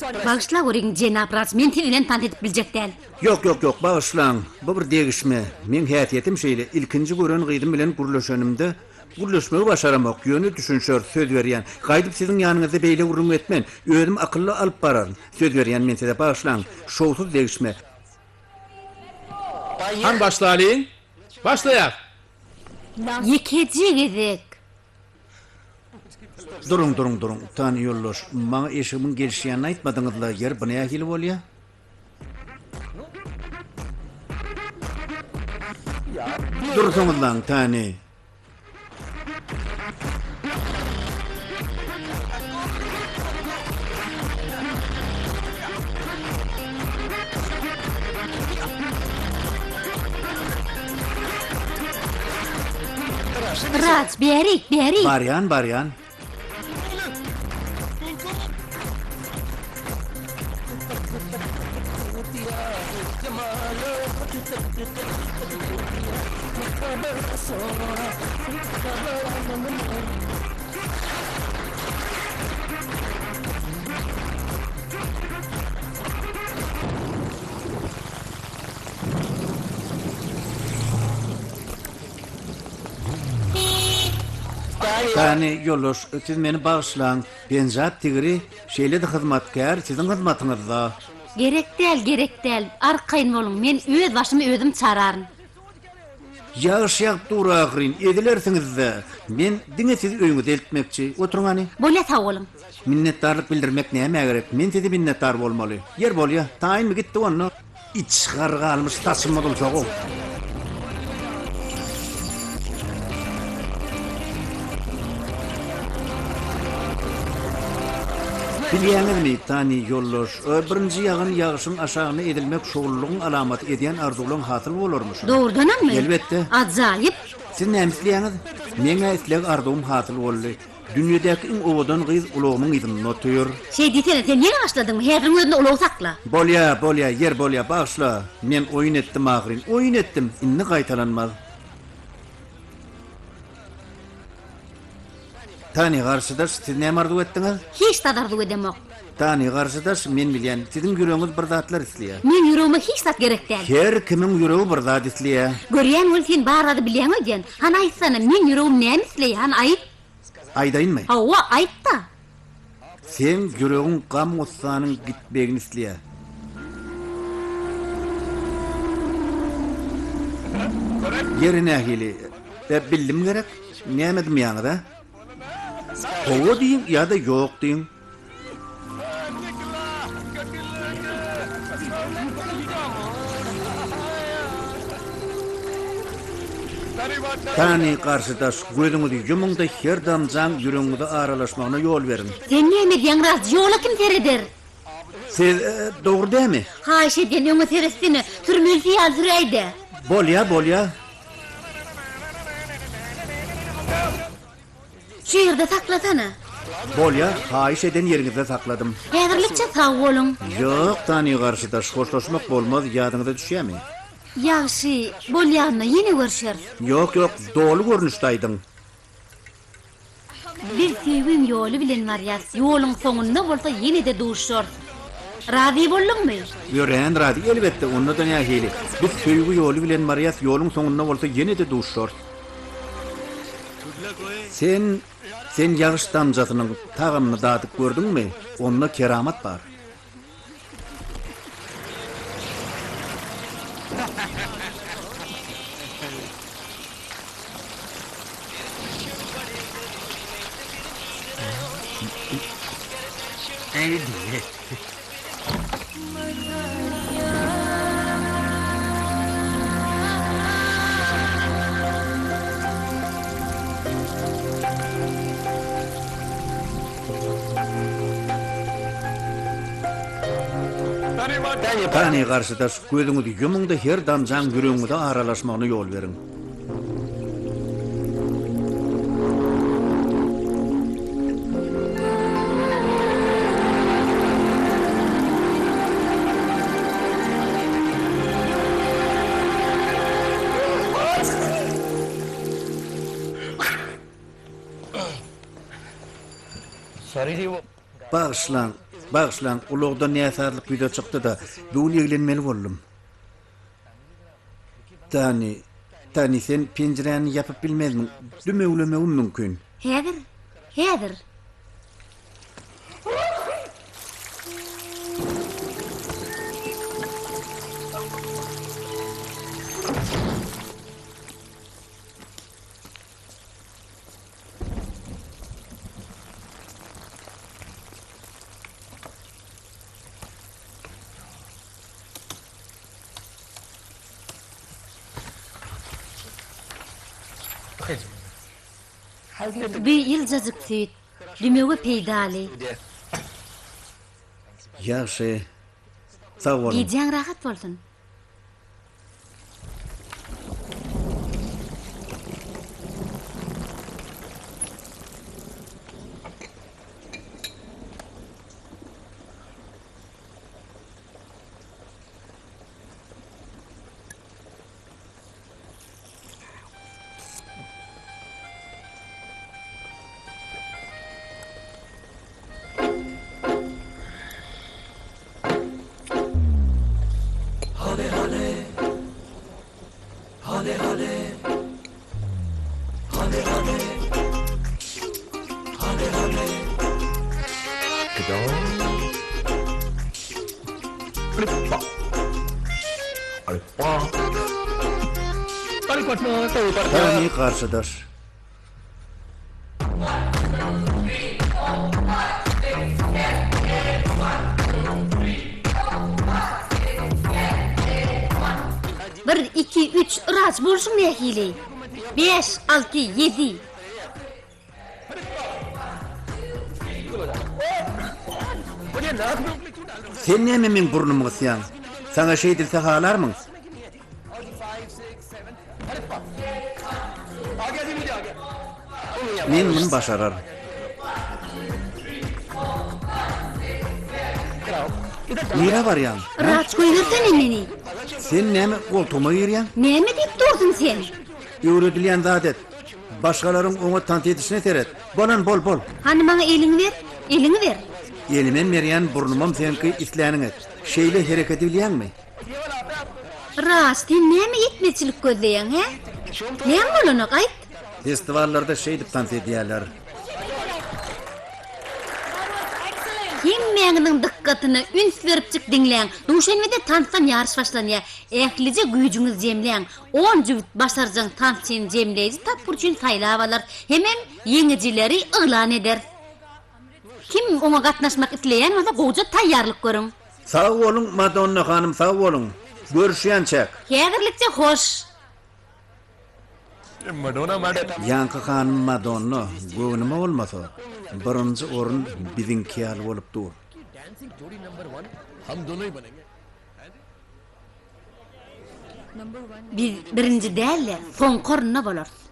Bagyşlaweriň, jenap Raj, men siz bilen tans edip biljek däl. Ýok, ýok, ýok, bagyşlaň. Bu bir degişme. Meň häsiýetim şeýle, ilkinji gören gyzym bilen gürleşenimde, gürleşmegi başaramok, ýöne düşünşeris, söz berýän. Gaýdyp siziň ýanyňyzda beýle gürrüň etmen. Özüm akylly alyp bararyn. Söz berýän men size, bagyşlaň. Şowsuz degişme. Hany başlalyň? Başlaýas! Ýekeje gezek. Duruň, duruň, duruň, Tani ýoldaş, maňa eşigimiň gelişýänini aýtmadyňyz-la, ýeri bu nähili bolýa? Dursaňyzlaň, Tani. Raj, bärik, bärik. Barýan, barýan. Hany, ýoldaş, siz meni bagyşlaň, Penjap tigri şeýle-de hyzmatkär siziň hyzmatyňyzda. Gerek däl, gerek däl, arkaýyn boluň, men öz başymy özüm çararyn. Ýagyş ýagyp dur ahyryn, ezilersiňiz-dä. Men diňe sizi öýüňize eltmekçi. Oturyň hany. Bolýa, sag boluň. Minnetdarlyk bildirmek nämä gerek? Men size minnetdar bolmaly. Ýer bolýa, taýynmy gitdik onda. Iç gar galmyş saçym bozulsa-ow. Bilýäňizmi, Tani ýoldaş, birinji ýagan ýagşyň aşagynda ezilmek şowlulygyň alamaty edýän arzuwlaň hasyl bolarmyşyn. Dogrudanammy? Elbetde. Ajaýyp! Siz näme isleýäňiz? Meň-ä isleg-arzuwym hasyl boldy. Dünýedäki iň owadan gyz ulagymyň yzynda otyr. Şeý diýsene, sen ýene başladyňmy? Häziriň özünde ulagy sakla. Bolýa, bolýa, ýer bolýa, bagyşla. Men oýun etdim ahyryn, oýun etdim. Indi gaýtalanmaz. Tani garşydaş, siz näme arzuw etdiňiz? Hiç zat arzuw edemok. Tani garşydaş, men bilýän, siziň ýüregiňiz bir zatlar isleýär. Meň ýüregime hiç zat gerek däl. Her kimiň ýüregi bir zat isleýär. Görýän weli sen bar zady bilýäň öýdýän. Hany aýtsana, meň ýüregim näme isleýär, hany aýt. Aýdaýynmy? Hawa, aýt-da. Seň ýüregiň gam-gussanyň gitmegini isleýär. Ýeri nähili? Ä, bildim gerek? Näme dymýaňyz, ä? Hawa diýiň ýa-da ýok diýiň. Hany, garşydaş, gözüňizi ýumuň-da her damjaň ýüregiňize aralaşmagyna ýol beriň. Sen näme edýäň, Raz, ýola kim sereder? Siz, dogry dämi? Haýyş edýän, öňe seretsene, sürmelisi ýaly süräý-dä. Bolýa, bolýa. Şu ýerde saklasana. Bolýa, haýyş eden ýeriňizde sakladym. Häzirlikçe sag boluň. Ýok, Tani garşydaş, hoşlaşmak bolmaz, ýadyňyza düşýämi? Ýagşy, bolýanda ýene görşeris. Ýok, ýok, doly görnüşde aýdyň. Biz söýgiň ýoly bilen barýas, ýoluň soňunda bolsa ýene-de duşarys. Razy bolduňmy? Örän razy, elbetde, onda-da nähili. Biz söýgi ýoly bilen barýas, ýoluň soňunda bolsa ýene-de duşarys. Sen, sen ýagyş damjasynyň tagamyny dadyp gördüňmi? Onda keramat bar. Tani garşydaş, gözüňizi ýumuň-da her damjaň ýüregiňize aralaşmagyna ýol beriň. Bagyşlaň, bagyşlaň, ulagda näsazlyk ýüze çykdy-da, bu gün eglenmeli boldum. Tani, Tani, sen penjiräni ýapyp bilmezmiň? Dümewlemegim mümkin. Häzir, häzir. Bu ýyljajyk süýt, dümewe peýdaly. Ýagşy. Sag boluň. Gijäň rahat bolsun. Tani garşydaş. Bir, iki, üç, Yraç, bolşuň nähili? Bäş, alty, ýedi. Sen näme meň burnumy gysýaň? Saňa şeýdilse halarmyň? Men muny başararyn. Nirä barýaň? Yraç, goýbersene meni. Sen näme goltugyma girýäň? Näme diýip dursuň sen? Öwredilýän zat et. Başgalaryň oňat tans edişine seret. Bolan bol, bol. Hany maňa eliňi ber, eliňi ber. Elimem berýän, burnumam seňki, isläniň et. Şeýle hereketi bilýäňmi? Ras, sen näme ýetmezçilik gözleýäň, hä? Näme bolanok, aýt? Festiwallarda şeýdip tans edýärler. Hemmäňiziň dykgatyna üns beripjik diňläň. Duşenbede tansdan ýaryş başlanýar. Ählije güýjüňizi jemläň. On jübüt başarjaň tansçyny jemleýji tapgyr üçin saýlap alarys hemem ýeňijileri yglan ederis. Kim oňa gatnaşmak isleýän bolsa gowja taýýarlyk görüň. Sag boluň Madonna hanym sag boluň. Görüşýänçäk. Häzirlikçe hoş. Ýaňky hanym Madonna göwnüme bolmasa birinji orun biziňki ýaly bolup dur. Biz birinji däl-de, soňky orunda bolarys.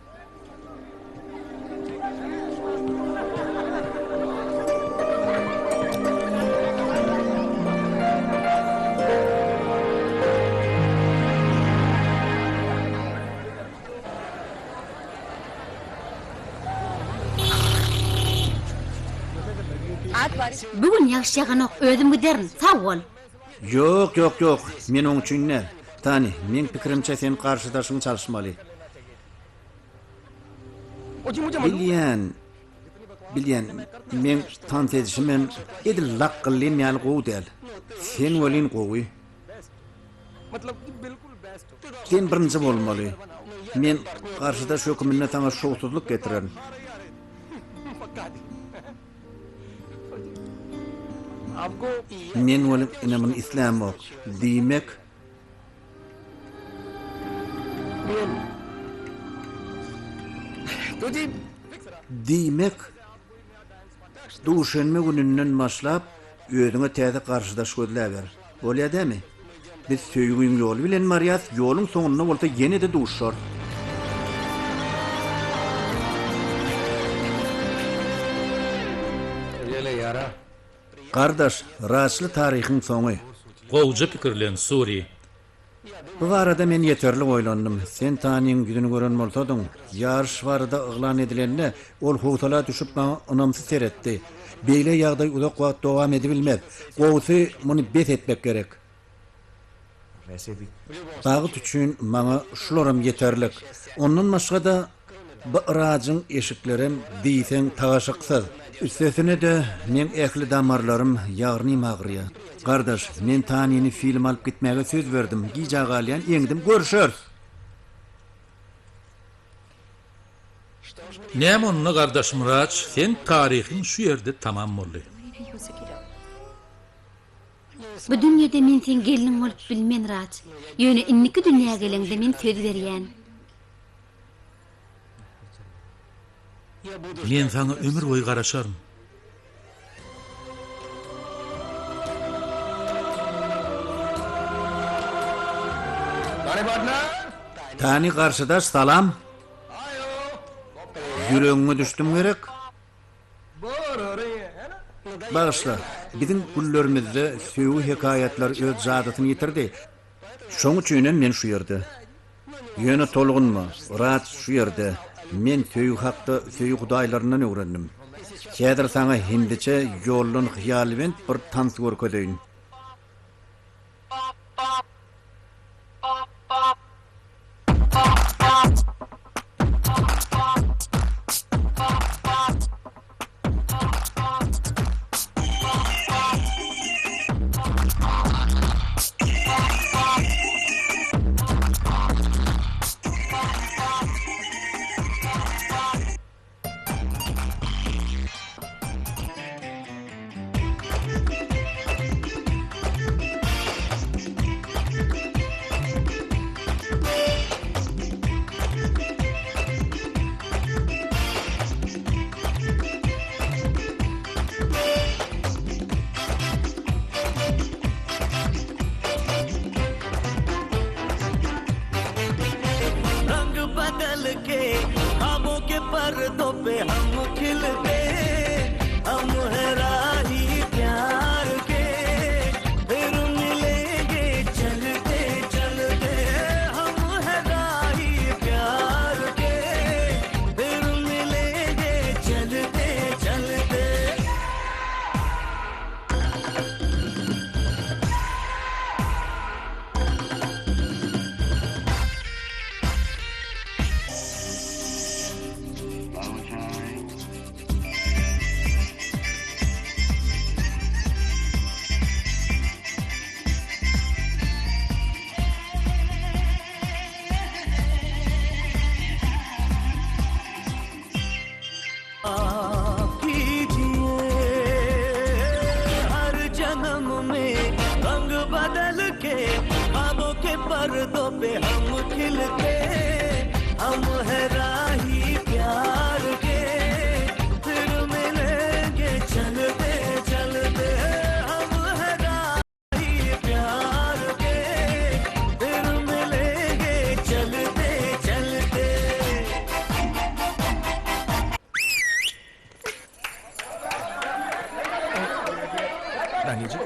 Bu gün ýagyş ýaganok, özüm giderin. Sag bol. Ýok, ýok, ýok, men oň üçin däl. Tani, meň pikirimçe sen garşydaşyňy çalyşmaly. Bilýän, bilýän, meň tans edişimem edil lakgyllym ýaly gowy däl. Sen welin gowy. Sen birinji bolmaly. Men garşydaş höküminde saňa şowsuzlyk getirerin. Men welin ine muny islämok. Diýmek. Diýmek, duşenbe gününden başlap, özüňe täze garşydaş gözläber. Bolýa dämi? Biz söýgiň ýoly bilen barýas, ýoluň soňunda bolsa ýene-de duşarys. Gardaş, Raçly taryhyň soňy. Gowja pikirlen, Suri. Bu barada men ýeterlik oýlandym. Sen Tanyň ýüzüni gören bolsadyň. Ýaryş barada yglan edilende, ol howsala düşüp maňa ynamsyz seretdi. Beýle ýagdaý uzak wagt dowam edibilmez. Gowusy, muny bes etmek gerek. Bagt üçin maňa şularam ýeterlik. Ondan başga-da, Bu Yrajyň eşiklerem diýseň tagaşyksyz. Üstesine-de, meň ähli damarlarym, ýagyrnym agyrýar. Gardaş, men Tanini film alyp gitmäge söz berdim. Gijä galýan, ýeňdim, görşeris! Näme onda gardaşym Yraç, seň taryhyň şu ýerde tamam boldy. Bu dünýede men seň gelniň bolup bilmen Yraç. Ýöne indiki dünýä geleňde men söz berýän. Men saňa ömür boýy garaşaryn. Tani garşydaş salam. Ýüregiňe düşdüm gerek? Bagyşla, biziň günlerimizde söýgi hekaýatlary öz jadysyny ýitirdi. Şoň üçinem men şu ýerde. Ýöne tolgunma, Raj şu ýerde. Men söýgi hakda söýgi hudaýlaryndan öwrendim. Häzir saňa hindiçe ýoldan hyýalbent bir tans görkezeýin.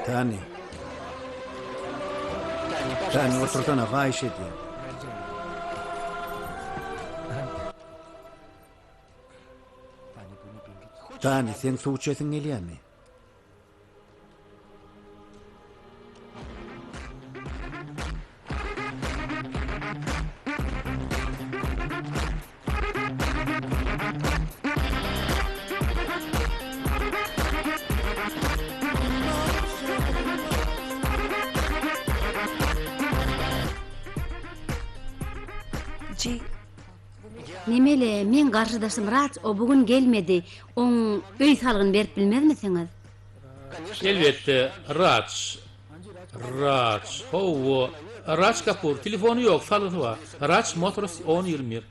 Tani. Tani otursana haýyş edýän. Tani seň suw içesiň gelýärmi? Mesele, meň garşydaşym Raj o bu gün gelmedi. Oň öý salgyny berip bilmezmisiňiz? Elbetde, Raj. Raj, hawa. Raj Kapur, telefony ýok, salgysy bar. Raj Motors on 21.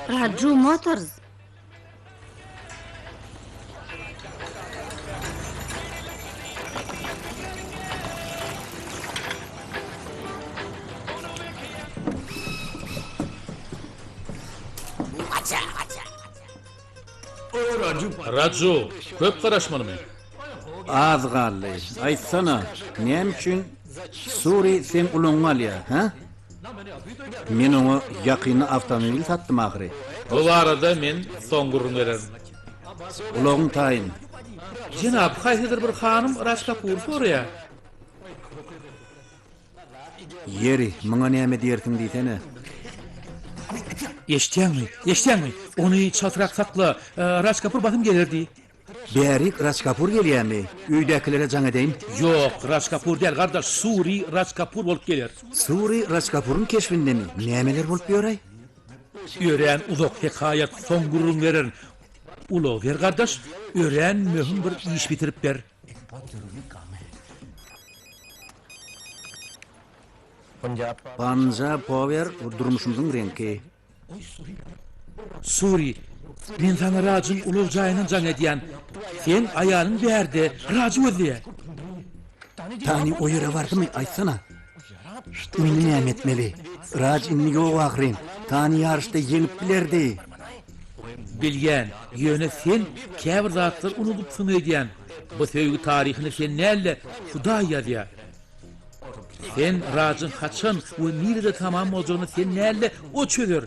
Raju Motors. Raju, köp garaşmalymy? Az galdy. Aýtsana, näme üçin Suri seň ulagyňy alýar, hä? Men oňa ýakynda awtomobil satdym ahyry. Bu barada men soň gürrüň bererin. Ulagyň taýyn. Jenap, haýsydyr bir hanym Raj Kapury soraýar. Ýeri, muňa näme diýersiň diýsene. Eşidýäňmi? Eşidýäňmi? Ony çaltrak sakla. Raj Kapur basym geler diý. Bärik Raj Kapur gelýämi? Öýdäkilere jaň edeýin. Ýok, Raj Kapur däl, gardaş, Suri Raj Kapur bolup geler. Suri Raj Kapuryň keşbindemi? Nämeler bolup ýör-aý? Örän uzak hekaýat, soň gürrüň bererin. Ulag ber, gardaş, örän möhüm bir iş bitirip ber. Punjab Power durmuşymyzyň reňki. Suri, men saňa Rajyň ulag jaýyndan jaň edýän. Seň aýalyň bärde, Rajy gözleýär. Tani o ýere bardymy, aýtsana. Indi näme etmeli? Raj indi ýok ahyryn. Tani ýaryşda ýeňip bilerdi. Bilýän, ýöne sen käbir zatlary unudypsyň öýdýän. Bu söýgi taryhyny sen däl-de, Hudaý ýazýar. Sen Rajyň haçan we nirede tamam boljagyny sen däl-de, o çözer.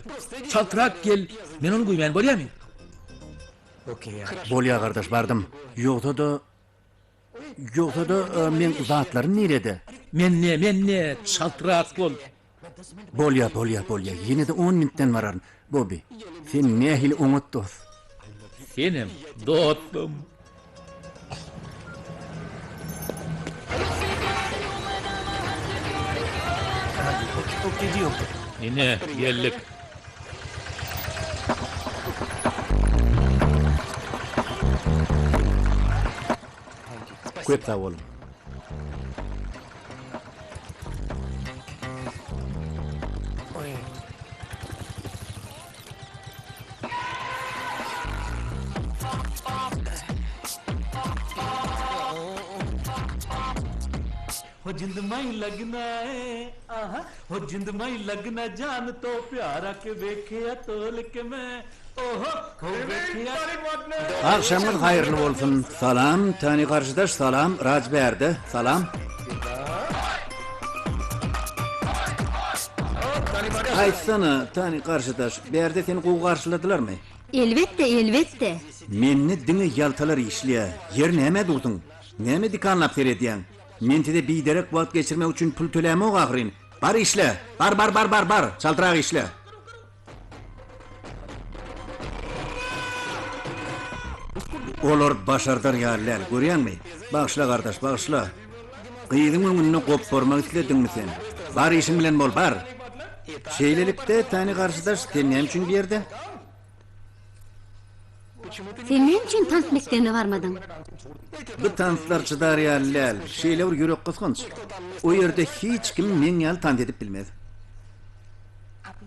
Çaltrak gel, men ony güýmän bolýamy? Bolýa gardaş, bardym. Ýogsa-da, ýogsa-da meň zatlarym nirede? Mende, mende, çaltrak bol. Bolýa, bolýa, bolýa, ýene-de on minutdan bararyn. Bobbi, sen nähili oňat dost. Senem, dostum. Ine, geldik. Köp sag boluň. Agşamyňyz haýyrly bolsun. Salam, Tani garşydaş, salam, Raj bärde, salam. Aýtsana, Tani garşydaş, bärde seni gowy garşyladylarmy? Elbetde, elbetde. Mende diňe ýaltalar işleýär. Ýeri nämä durduň? Näme dikanlap seredýäň? Men size biderek wagt geçirmek üçin pul tölämok ahyryn. Bar işle! Bar bar bar bar bar! Çaltrak işle! Olar başardar ýaly däl, görýäňmi? Bagyşla gardaş, bagyşla. Gyzyň öňünde gopbarmak islediňmi sen? Bar işiň bilen bol, bar! Şeýlelikde, Tani garşydaş, sen näme üçin bu ýerde? Sen näme üçin tans mekdebine barmadyň? Bu tanslar çydar ýaly däl, şeýle bir ýürek gysgynç. O ýerde hiç kim meň ýaly tans edip bilmez.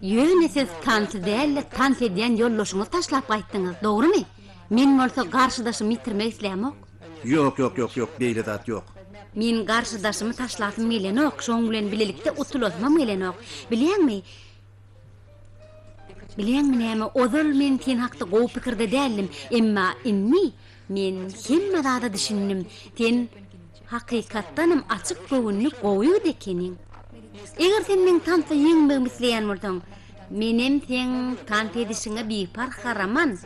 Ýöne siz tansy däl-de, tans edýän ýoldaşyňyzy taşlap gaýtdyňyz, dogrumy? Men bolsa garşydaşymy ýitirmek islämok. Ýok, ýok, ýok, ýok, beýle zat ýok. Men garşydaşymy taşlasym gelenok, şoň bilen bilelikde utulasymam gelenok. Bilýäňmi, Bilýäňmi näme, ozal men sen hakda gowy pikirde däldim, emma indi men hemme zada düşündim. Sen hakykatdanam açyk göwünli gowy ýigit ekeniň. Eger sen meň tansda ýeňmegimi isleýän bolsaň, menem seň tans edişiňe biparh garaman.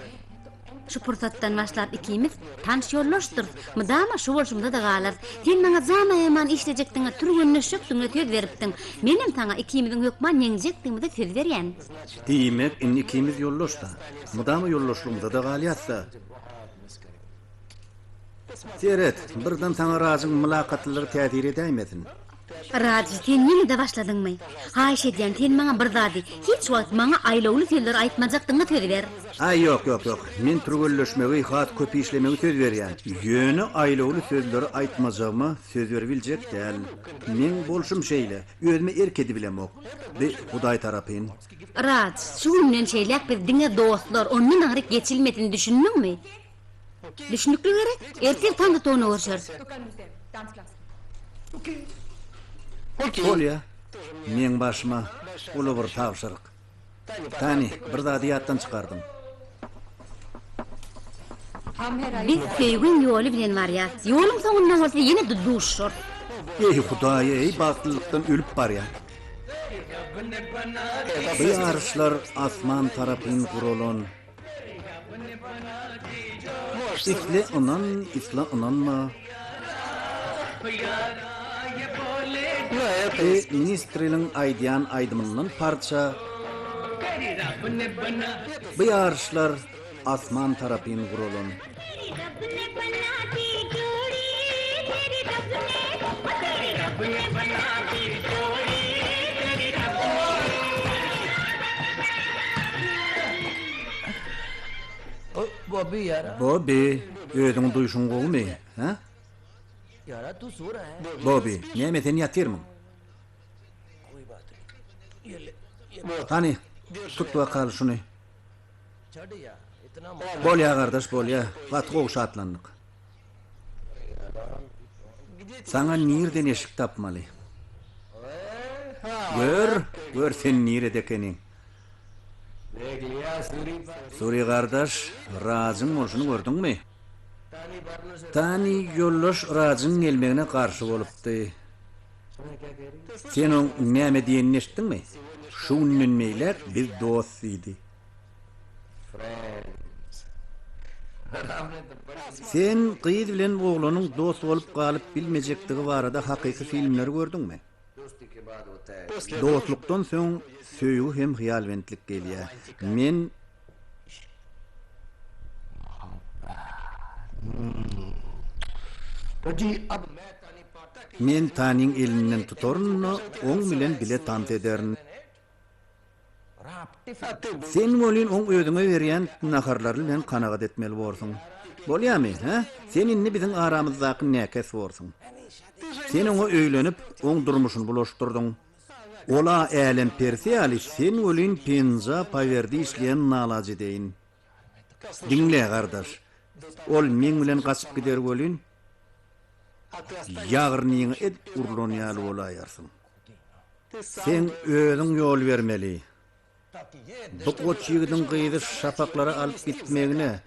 Şu pursatdan başlap ikimiz tanyş ýoldaşdyrys. Mydama şu bolşumyza-da galarys. Sen maňa jan aýaman işlejekdigiňe, türgenleşjekdigiňe söz beripdiň. Menem saňa ikimiziň hökman ýeňjekdigimize söz berýän. Diýmek, indi ikimiz ýoldaş-da. Mydama ýoldaşlygymyza-da galýas-da. Seret, birden saňa Rajyň mylakatlylygy täsir edäýmesin. Raj, sen ýene-de başladyňmy? Haýyş edýän, sen maňa bir zady, hiç wagt maňa aýlawly sözler aýtmajakdygyňa söz ber. Aý, ýok, ýok, ýok. Men türgenleşmegi, has köp işlemegi söz berýän. Ýöne aýlawly sözleri aýtmajagyma söz beribiljek däl. Meň bolşum şeýle, özüme erk edibilemok. Bi Hudaý tarapyn. Raj, şu günden şeýläk biz diňe dostlar, ondan aňryk geçilmesin, düşündiňmi? Düşnükli gerek? Ertir taňrytoguna görşeris. Bolýa. Meň başyma uly bir tabşyryk. Tani, bir zady ýatdan çykardyň. Biz söýgiň ýoly bilen barýas. Ýoluň soňunda bolsa ýene-de duşuşarys. Eý, Hudaý-eý, bagtlylykdan ölüp barýan. Bu ýaryşlar asman tarapyn guralan. Isle ynan, isle ynanma. Bu ministriliň aýdýan aýdymyndan parça. Bu ýaryşlar asman tarapyn guralan. Bobby, özüňi duýşuň gowumy, hä? Bobby, näme sen ýatyrmyň? Hany, tut bakaly şuny. Bolýa gardaş bolýa gaty gowy şatlandyk. Saňa nirden eşik tapmaly. Gör, gör sen nirede ekeniň. Suri gardaş, Rajyň bolşuny gördüňmi? Tani ýoldaş Rajyň gelmegine garşy bolupdy. Sen oň näme diýenini eşitdiňmi? Şu günden beýläk biz dost diýdi. Sen gyz bilen oglanyň dost bolup galyp bilmejekdigi barada hakyky filmleri gördüňmi? Dostlukdan söň söýgi hem hyýalbentlik gelýär. Men. Men Taniň elinden tutaryn-da, oň bilen bile tans ederin. Sen welin oň özüňe berýän naharlary bilen kanagat etmeli borsuň. Bolýamy, hä? Sen indi biziň aramyzdaky näkes borsuň. Sen oňa öýlenip, oň durmuşyny bulaşdyrdyň. Ol-a älem perisi ýaly, sen welin Penja Pawerde işleýän nalajedeýin. Diňle, gardaş, ol meň bilen gaçyp gider welin, ýagyrnyňa edip urlan ýaly bolaýarsyň. Seň özüň ýol bermeli. Bu goç ýigidiň gyzy şapaklara alyp gitmegine,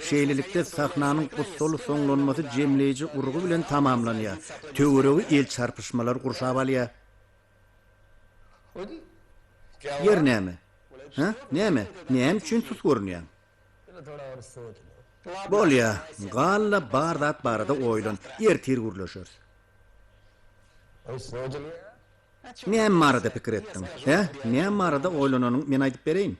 şeýlelikde sahnanyň gussaly soňlanmasy jemleýji urgy bilen tamamlanýar. Töweregi el çarpyşmalar gurşap alýar. Ýer näme? Hä? Näme? Näme üçin sus görünýäň? Bolýa, gal-da bar zat barada oýlan, ertir gürleşeris. Näme barada pikir etdiň? Hä? Näme barada oýlananyňy men aýdyp bereýin.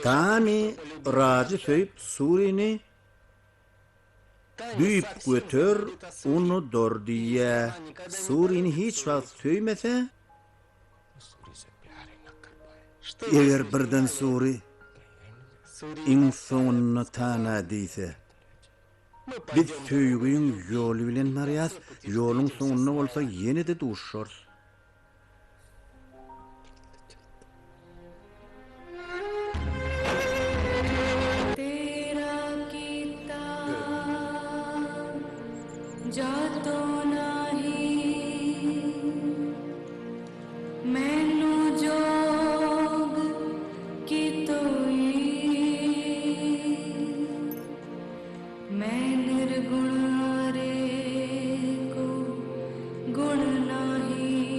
Tani Rajy söýüp Surini düýpgöter unudar diýýä. Surini hiç wagt söýmese, eger birden Suri iň soňunda Tana diýse. Biz söýgiň ýoly bilen barýas, ýoluň soňunda bolsa ýene-de duşuşarys. ਮੈਂ ਨਿਰਗੁਣ ਰੇ ਕੋ ਗੁਣ ਨਾਹੀ।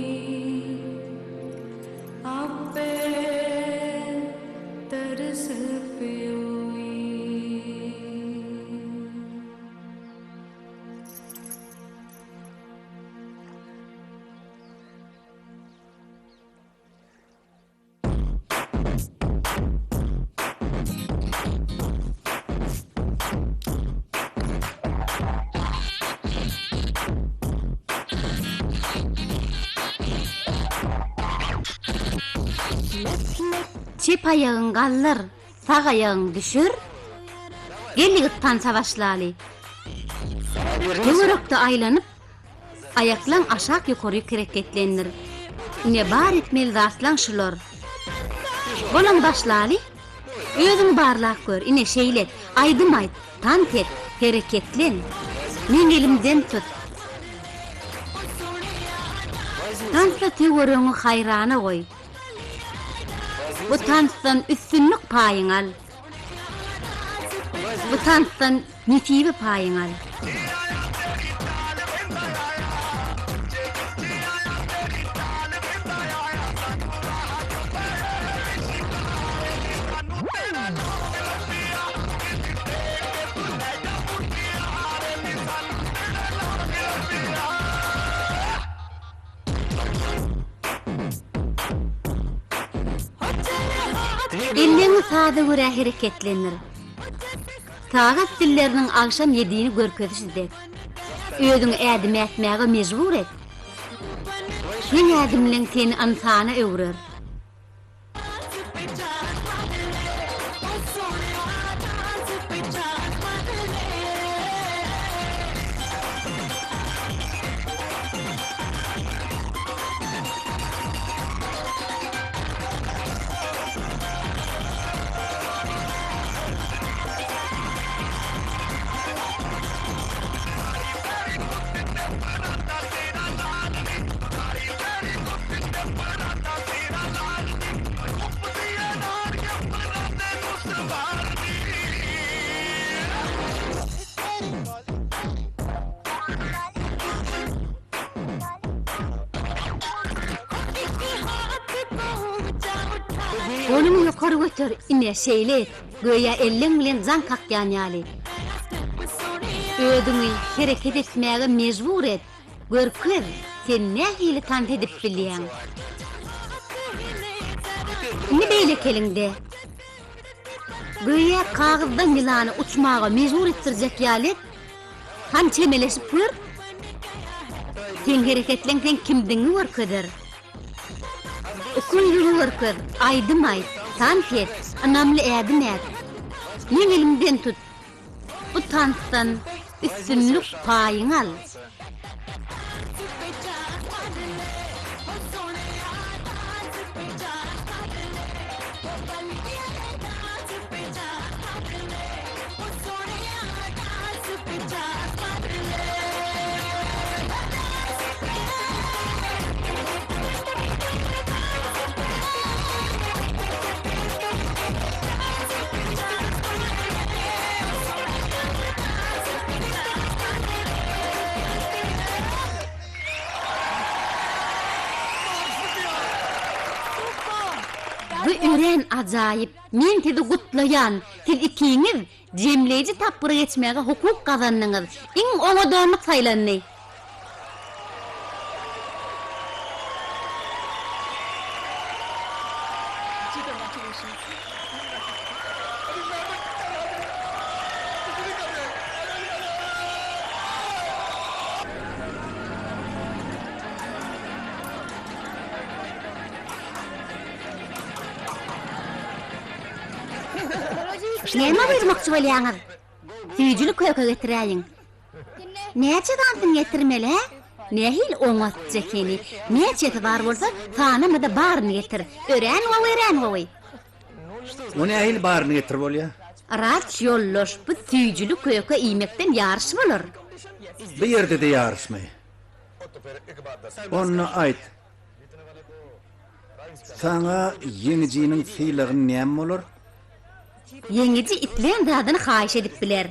Çep aýagyňy galdyr, sag aýagyňy düşür. Gel ýigit tansa başlaly. Töwerekde aýlanyp, aýaklaň aşak-ýokaryk hereketlendir. Ine bar etmeli zatlaň şular. Bolaň başlaly. Özüňi barlap gör, ine şeýle et, aýdym aýt, tans et, hereketlen. Meň elimden tut. Tansda töweregiňi haýrana goý. Bu tansdan üstünlik paýyňy al. Bu tansdan nesibe paýyňy al. Elleňi saza görä hereketlendir. Sagat dilleriniň agşam ýedini görkezişi dek. Özüňi ädim ätmäge mejbur et. Seň ädimleň seni ynsana öwrer. Goluňy ýokary göter, ine, şeýle et, göýä elleň bilen jaň kakýan ýaly. Özüňi hereket etmäge mejbur et, görkez, sen nähili tans edip bilýäň. Indi beýleki eliňde. Göýä kagyzdan ýylany uçmaga mejbur etdirjek ýaly et. Hany çemeleşip gör. Seň hereketleň seň kimdigiňi görkezer. Ukybyňy görkez, aýdym aýt, tans et, ynamly ädim ät. Meň elimden tut. Bu tansdan üstünlik paýyňy al. Bu örän ajaýyp! Men sizi gutlaýan! Siz ikiňiz Jemleýji tapgyra geçmäge hukuk gazandyňyz. Iň oňat onluk saýlandy. Näme buýurmakçy bolýaňyz? Süýjüli köke getiräýiň. Näçe sanysyny getirmeli, hä? Nähili oňatja ekeni. Näçesi bar bolsa, sanama-da baryny getir. Örän gowy, örän gowy. O nähili baryny getir bolýa? Raç ýoldaş, bu süýjüli köke iýmekden ýaryş bolar. Bu ýerde-de ýaryşmy? Onda aýt. Saňa ýeňijiniň sylagy näme bolar? Ýeňiji islän zadyny haýyş edip biler.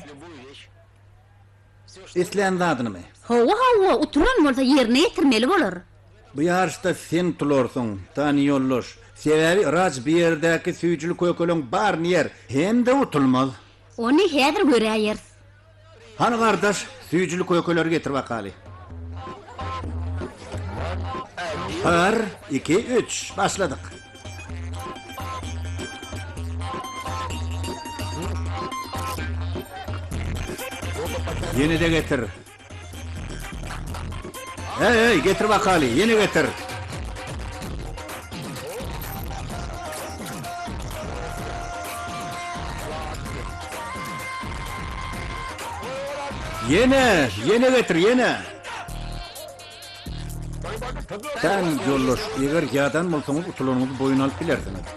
Islän zadynymy? Hawa, hawa, utulan bolsa ýerine ýetirmeli bolar. Bu ýaryşda sen utularsyň, Tani ýoldaş. Sebäbi Raj bu ýerdäki süýjüli kökeleň baryny ýer hem-de utulmaz. Ony häzir göräýeris. Hany gardaş, süýjüli kökeleri getir bakaly. Bir, iki, üç, başladyk. Ýene-de getir. Heý, heý, getir bakaly, ýene getir. Ýene, ýene getir, ýene! Sen, ýoldaş, eger ýadan bolsaňyz utulanyňyzy boýun alyp bilersiňiz.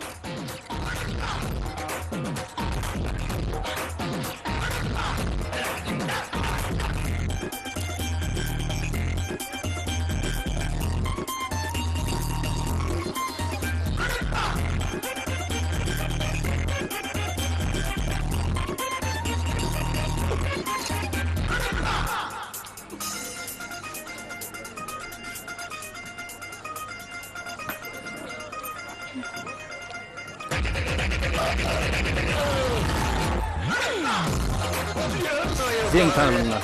Seň saglygyňa.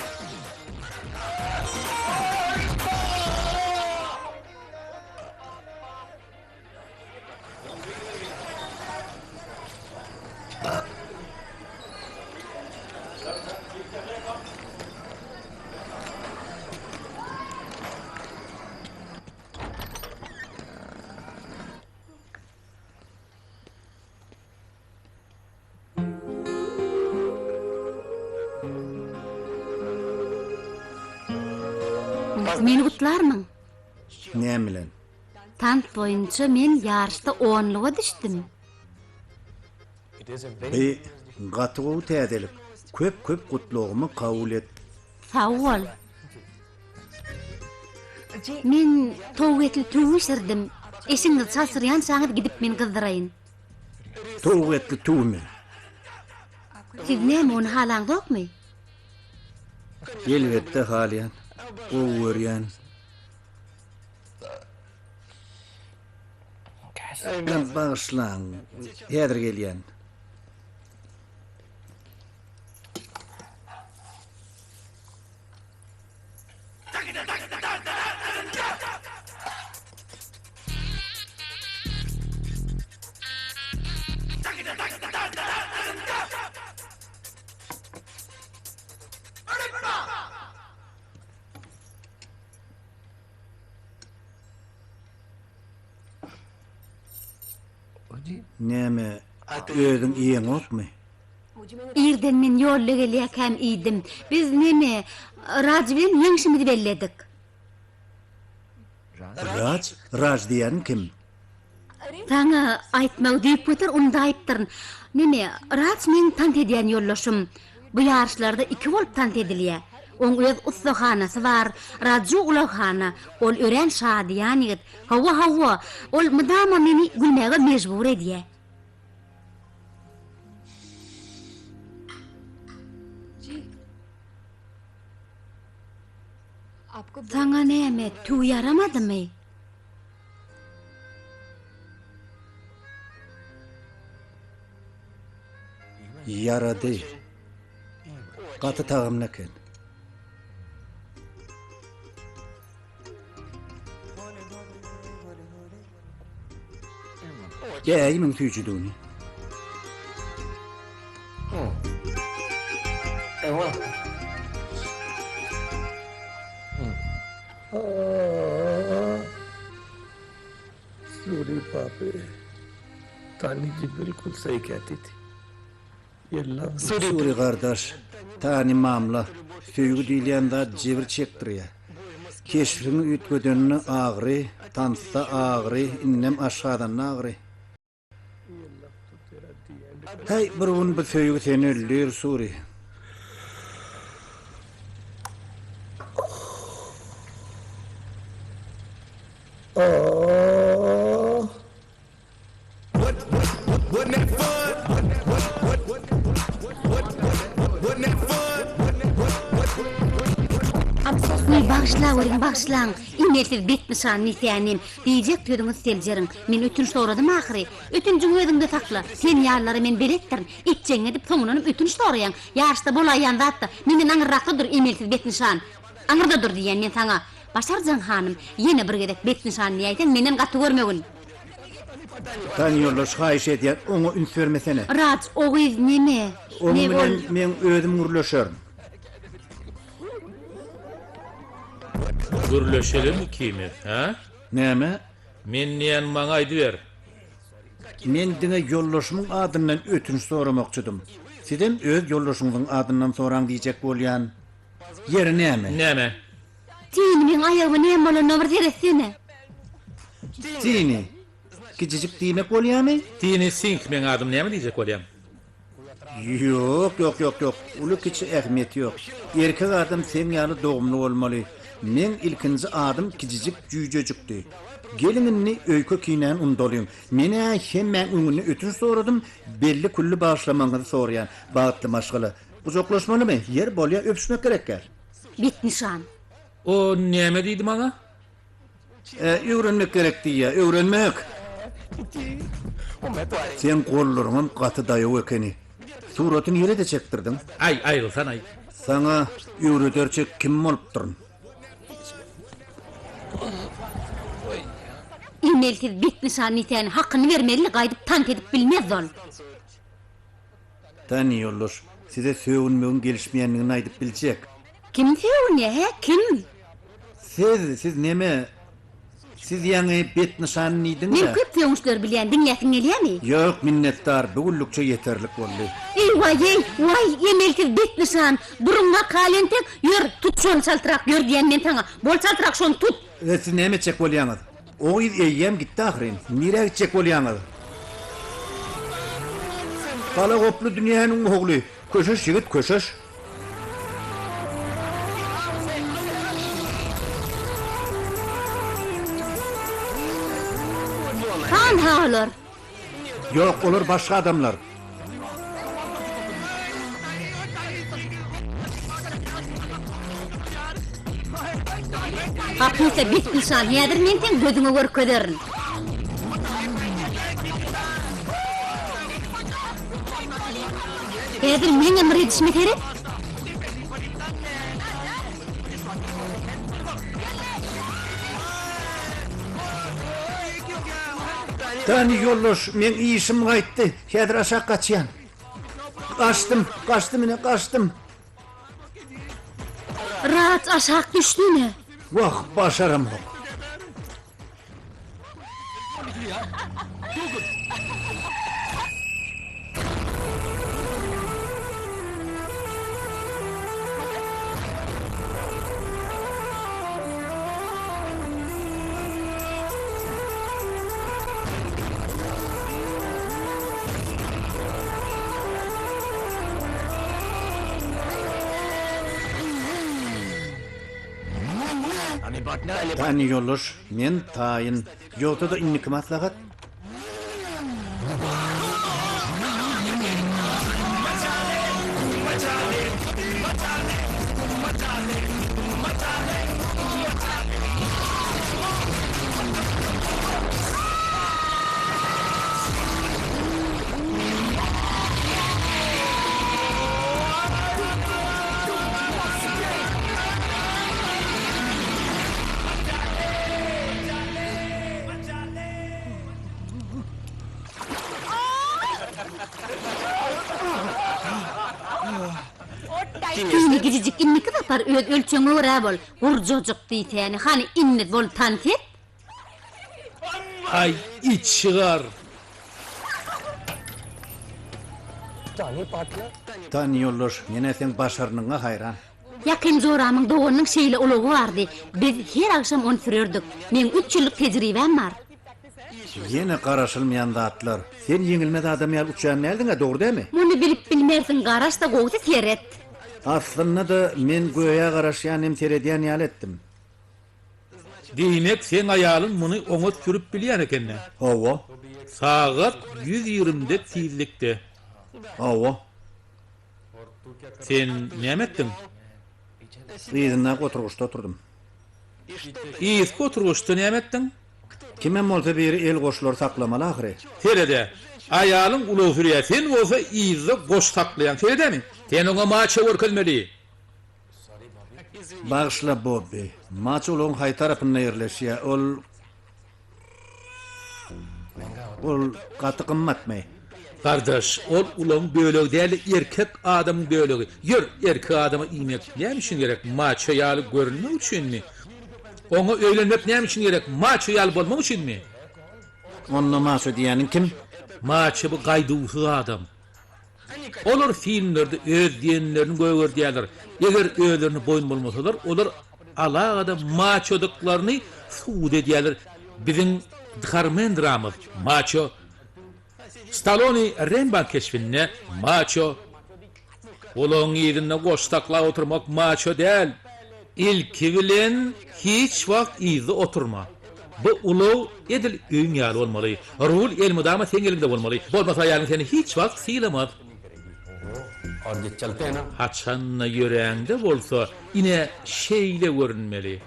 Meni gutlarmyň? Näme bilen? Tans boýunça men ýaryşda onluga düşdüm. Bi gaty gowy täzelik. Köp köp gutlagymy kabul et. Sag bol. Men towuk etli tüwi bişirdim. Eşigiňizi çalşyrýançaňyz gidip men gyzdyraýyn. Towuk etli tüwimi? Siz näme ony halaňzokmy? Elbetde halýan. Gowy görýän. Bagyşlaň, häzir gelýän. Näme, özüň iýeňokmy? Irden men ýolda gelýärkäm iýdim. Biz neme, Raj bilen ýeňşimizi belledik. Raj? Raj diýýäniň kim? Saňa aýtmagy düýpgöter undaýypdyryn. Neme, Raj meň tans edýän ýoldaşym. Bu ýaryşlarda iki bolup tans edilýär. Oň öz ussahanasy bar, Raju ulaghana. Ol örän şadyýan ýigit. Hawa, hawa, ol mydama meni gülmäge mejbur edýär. Saňa näme, tüwi ýaramadymy? Ýarady. Gaty tagamly eken. Gäýimiň süýjüdigini. Suri babe, Tani ji bilkul sahi kehti thi. Suri gardaş, Tani mamla, söýgi diýilýän zat jebir çekdirýär. Keşbiňi üýtgedeninde agyry, tansda agyry, indem aşgazanda agyry. Häý, bir gün bu söýgi seni öldür, Suri. Goý, bagyşlaweriň, bagyşlaň, emelsiz betnyşan nesänim, diýjek sözüňizi seljeriň. Men ötünç soradym ahyry. Ötünjiňi özüňde sakla. Sen ýalylara men beletdirin. Etjegiňi edip, soňundanam ötünç soraýaň. Ýaryşda bolaýýan zat-da, menden aňyrrakda dur, emelsiz betnyşan. Aňyrda dur diýýän men saňa. Başarjaň hanym, ýene bir gezek betnyşan diýäýseň, menden gaty görmegin. Tani ýoldaş, haýyş edýän, oňa üns bermesene. Raj, o gyz neme? Onuň Ne bilen ol? meň özüm gürleşerin. Gürleşelim ikimiz, hä? Näme? Men diýen maňa aýdyber. Men diňe ýoldaşymyň adyndan ötünç soramakçydym. Sizem öz ýoldaşyňyzyň adyndan soraň diýjek bolýan. Ýeri näme? Näme? Tini meň aýagyma näme bolanyna bir seretsene. Tini, kiçijik diýmek bolýamy? Tini Sink meň adym näme diýjek bolýaň? Ýok, ýok, ýok, ýok. Uly-kiçi ähmiýeti ýok. Erkek adam seň ýaly dogumly bolmaly. Meň ilkinji adym kiçijik jüýjejikdi. Geliň indi öýke-kinäni undalyň. Men-ä hemmäň öňünde ötünç soradym, belli-külli bagyşlamagyňyzy soraýan. Bagtly maşgala. Gujaklaşmalymy? Ýer bolýa, öpüşmek gerekgä. Betnyşan. O näme diýdi maňa? Öwrenmek gerek diýýä, öwrenmek! Seň gollaryňam gaty daýaw ekeni. Suraty nirede çekdirdiň? Aý, aýrylsanaý. Saňa öwrederçe kim bolupdyryn? Emelsiz betnyşan diýsäni hakyny bermeli gaýdyp tans edip bilmez ol. Tani ýoldaş, size sögünmegiň gelişmeýändigini aýdyp biljek. Kim sögünýä, hä, kim? Siz, siz neme, siz ýaňy betnyşan diýdiň-dä. Men köp sögünçleri bilýän, diňläsiň gelýämi? Ýok, minnetdar, bu günlükçe ýeterlik boldy. Eý, waý-eý, waý, emelsiz betnyşan, duruň-a kal entek, ýör, tut şony çaltrak, ýör diýýän men saňa, bol çaltrak şony tut! Siz näme etjek bolýaňyz? O gyz eýýäm gitdi ahyryn. Nirä gitjek bolýaňyz? Galagoply dünýäniň ogly. Köşeş ýigit, köşeş. Hanha olar. Ýok, olar başga adamlar. Hapysa betnyşan, häzir men seň gözüňe görkezerin. Häzir meňem bir edişime seret. Tani ýoldaş, meň işim gaýtdy. Häzir aşak gaçýan. Gaçdym, gaçdym ine, gaçdym. Raç aşak düşdi ine. Wah, başaramok. Tani ýoldaş, men taýyn. Ýogsa-da indiki maslahat? Indi gijijik indiki sapar öz ölçeňe görä bol, gurjajyk diýsäni, hany indi bol tans et. Aý içigar. Tani ýoldaş, men-ä seň başarnygyňa haýran. Ýakyn joramyň doganynyň şeýle ulagy bardy. Biz her agşam ony sürerdik. Meň üç ýyllyk tejribäm bar. Ýene garaşylmaýan zatlar. Sen ýeňilmez adam ýaly uçýan däldiň-ä, dogry dälmi? Muny bilip bilmersiň, garaş-da gowusy seret. Aslynda-da, men göýä garaşýan hem seredýän ýaly etdim. Diýmek, seň aýalyň muny oňat sürüp bilýän eken-dä? Hawa. Sagat 120-de tizlikde. Hawa. Sen näme etdiň? Yzyndaky oturgyçda oturdym. Yzky oturgyçda näme etdiň? Kimem bolsa biri el goşlary saklamaly ahyry. Sered-ä, aýalyň ulag sürýär, sen bolsa yzda goş saklaýaň, sered-ämi? Sen oňa maço görkezmeli. Bagyşla, Bobbi. Maço ulagyň haýsy tarapynda ýerleşýär? Ol. Ol gaty gymmatmy? Gardaş, ol ulagyň bölegi däl-de, erkek adamyň bölegi. Ýör, erkek adama iýmek näme üçin gerek? Maço ýaly görünmek üçinmi? Oňa öýlenmek näme üçin gerek? Maço ýaly bolmak üçinmi? Onda maço diýýäniň kim? Maço bu gaýduwsyz adam. Olar filmlerde öz diýenlerini gögerdýärler. Eger özlerine boýun bolmasalar, olar alagada maçodyklaryny subut edýärler. Biziň Dharmendramyz maço. Stallone Rembo keşbinde maço. Ulagyň yzynda goş saklap oturmak maço däl. Ilki bilen hiç wagt yzda oturma. Bu ulag edil öýüň ýaly bolmaly. Rul elmydama seň eliňde bolmaly. Bolmasa aýalyň seni hiç wagt sylamaz. Haçanda ýöräňde bolsa ine şeýle görünmeli.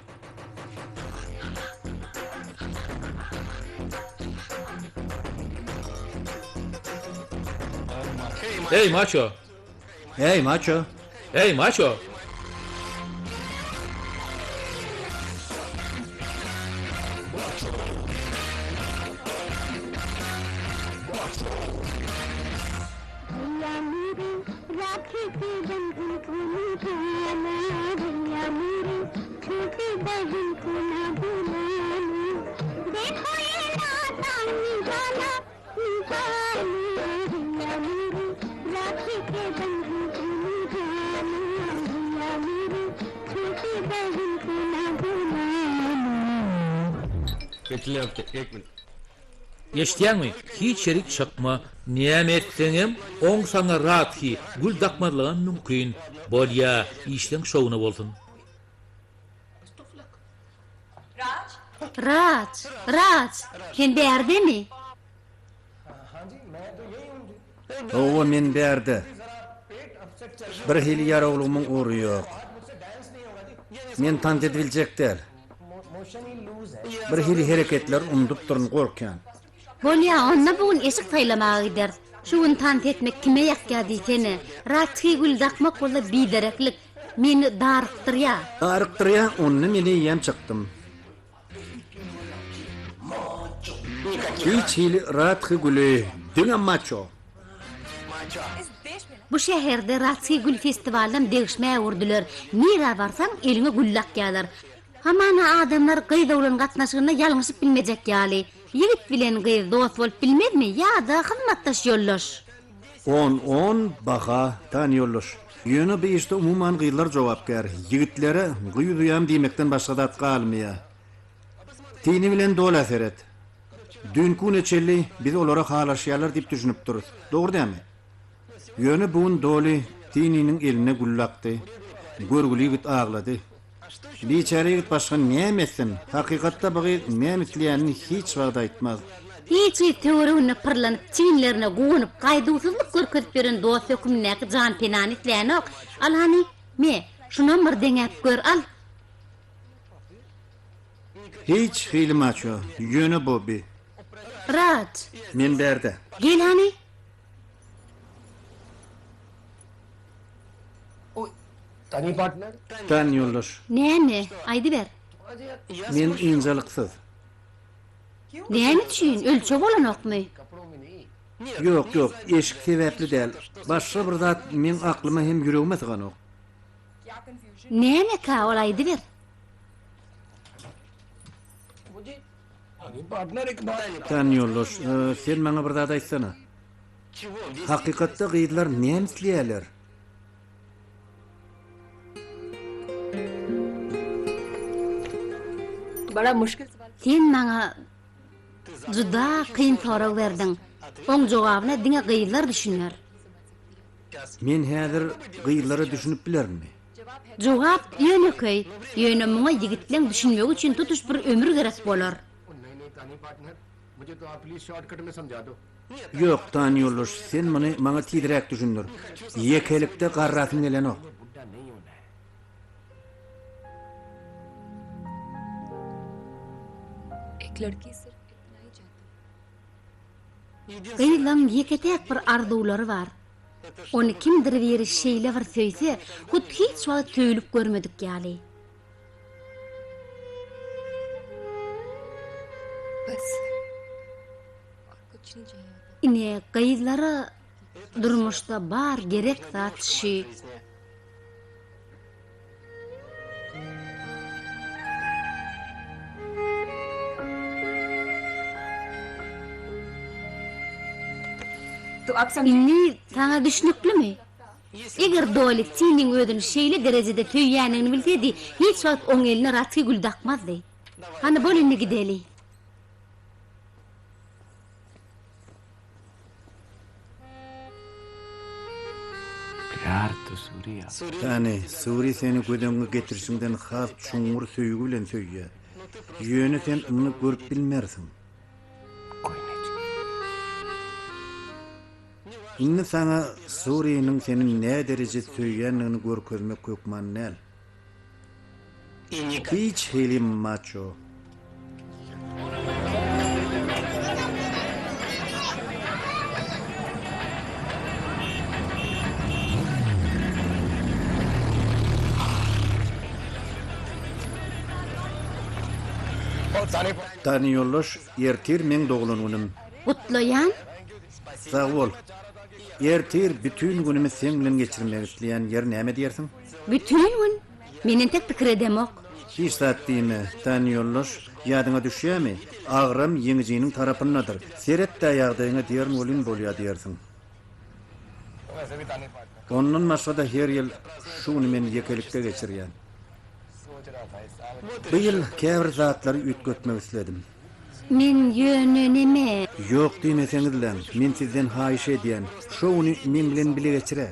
Eý, maço! Eý, maço! Eý, maço! Eşidýäňmi, hiç ýerik çykma, näme etseňem, oň saňa radhi, gül dakmazlygam mümkin. Bolýa, işleň şowuna bolsun. Raj! Raj! Sen bärdemi? Hawa, men bärde. Bir hili ýarawlygymyň ugry ýok. Men tans edibiljek däl. Bir hili hereketleri unudupdyryn, gorkýan. Bolýa, onda bu gün eşik saýlamaga gideris. Şu gün tans etmek kime ýakýar diýsene. Radhi gül dakmak bolsa bidereklik. Meni darykdyrýar. Darykdyrýar, onda men eýýäm çykdym. Hiç hili Radhi güli, diňe maço. Bu şäherde Radhi gül festiwalynam degişmä öwürdiler. Nirä barsaň, eliňe gül dakýarlar. Hamana adamlar gyz-oglan gatnaşygynda ýalňyşyp bilmejek ýaly. Ýigit bilen gyz dost bolup bilmezmi ýa-da hyzmatdaş ýoldaş? On on baha, Tani ýoldaş. Ýöne bu işde umuman gyzlar jogapkär. Ýigitlere gyz uýam diýmekden başga zat galmaýar. Tini bilen Dolä seret. Düýnki güne çenli biz olara halaşýarlar diýip düşünipdiris. Dogry dälmi? Ýöne bu gün Doly Tininiň eline gül dakdy. Görgüli ýigit aglady. Biçäre ýigit başga näme etsin? Hakykatda bu gyz näme isleýänini hiç wagt aýtmaz. Hiç gyz töwereginde pyrlanyp, çiginlerine guwanyp, gaýduwsyzlyk görkezip ýören dost hökümindäki janpenany islänok. Al hany, me, şunam bir deňäp gör, al! Hiç hili maço, ýöne Bobbi. Raj! Men bärde. Gel hany! Tan ýoldaş. Näme, aýdyber. Men ynjalyksyz. Näme üçin, ölçeg bolanokmy? Ýok, ýok, eşik sebäpli däl. Başga bir zat meň aklyma hem ýüregime syganok. Nämekä ol aýdyber. Tan ýoldaş, sen maňa bir zat aýtsana. Hakykatda gyzlar näme isleýärler? Sen maňa juda kyn sorag berdiň. Oň jogabyna diňe gyzlar düşüner. Men häzir gyzlara düşünip bilerinmi? Jogap ýönekeý, ýöne muňa ýigitleň düşünmegi üçin tutuş bir ömür gerek bolar. Ýok, Tany ýoldaş, sen muny maňa tizräk düşündir. Ýekelikde garrasym gelenok. Gyzlaň ýeke-täk bir arzuwlary bar. Ony kimdir biri şeýle bir söýse, hut hiç wagt söýlüp görmedik ýaly. Ine, gyzlara durmuşda bar gerek zat şü. Indi saňa düşnüklimi? Eger Doli Tiniň özüni şeýle derejede söýýändigini bilsedi, hiç wagt oň eline ratgy gül dakmazdy. Hany bol indi gideli. Hany, Suri seni göz öňüňe getirişiňden has çuňňur söýgi bilen söýýär. Ýöne sen ony görüp bilmersiň. Indi saňa Suriniň seni nädereje söýýändigini görkezmek hökman däl. Hiç hili maço. Tani ýoldaş, ertir meň doglan günüm. Gutlaýan. Sag bol. Ertir bütin günümi seň bilen geçirmek isleýän, ýeri näme diýersiň? Bütin gün? Men entek pikir edemok. Hiç zat diýme, Tani ýoldaş, ýadyňa düşýämi? Agram ýeňijiniň tarapyndadyr. Seret-dä ýagdaýyňa diýerin welin bolýa diýersiň. Ondan başga-da her ýyl şu güni men ýekelikde geçirýän. Bu ýyl käbir zatlary üýtgetmek isledim. Men ýöne neme? Ýok diýmeseňizläň, men sizden haýyş edýän, şo güni meň bilen bile geçir-ä.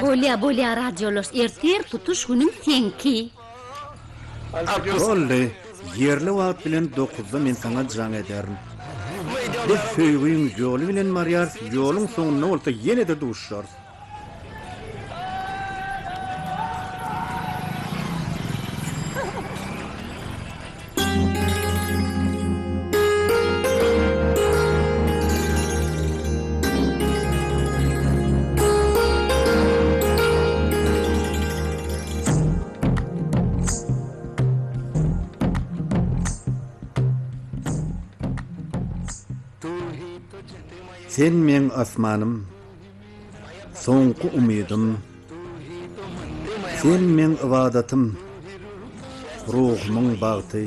Bolýa, bolýa, radiolos, ertir tutuş günüm seňki. Boldy. Ýerli wagt bilen dokuzda men saňa jaň ederin. Biz söýgiň ýoly bilen barýarys, ýoluň soňunda bolsa ýene-de duşarys. Sen meň asmanym, soňky umydym. Sen meň ybadatym, ruhumyň bagty.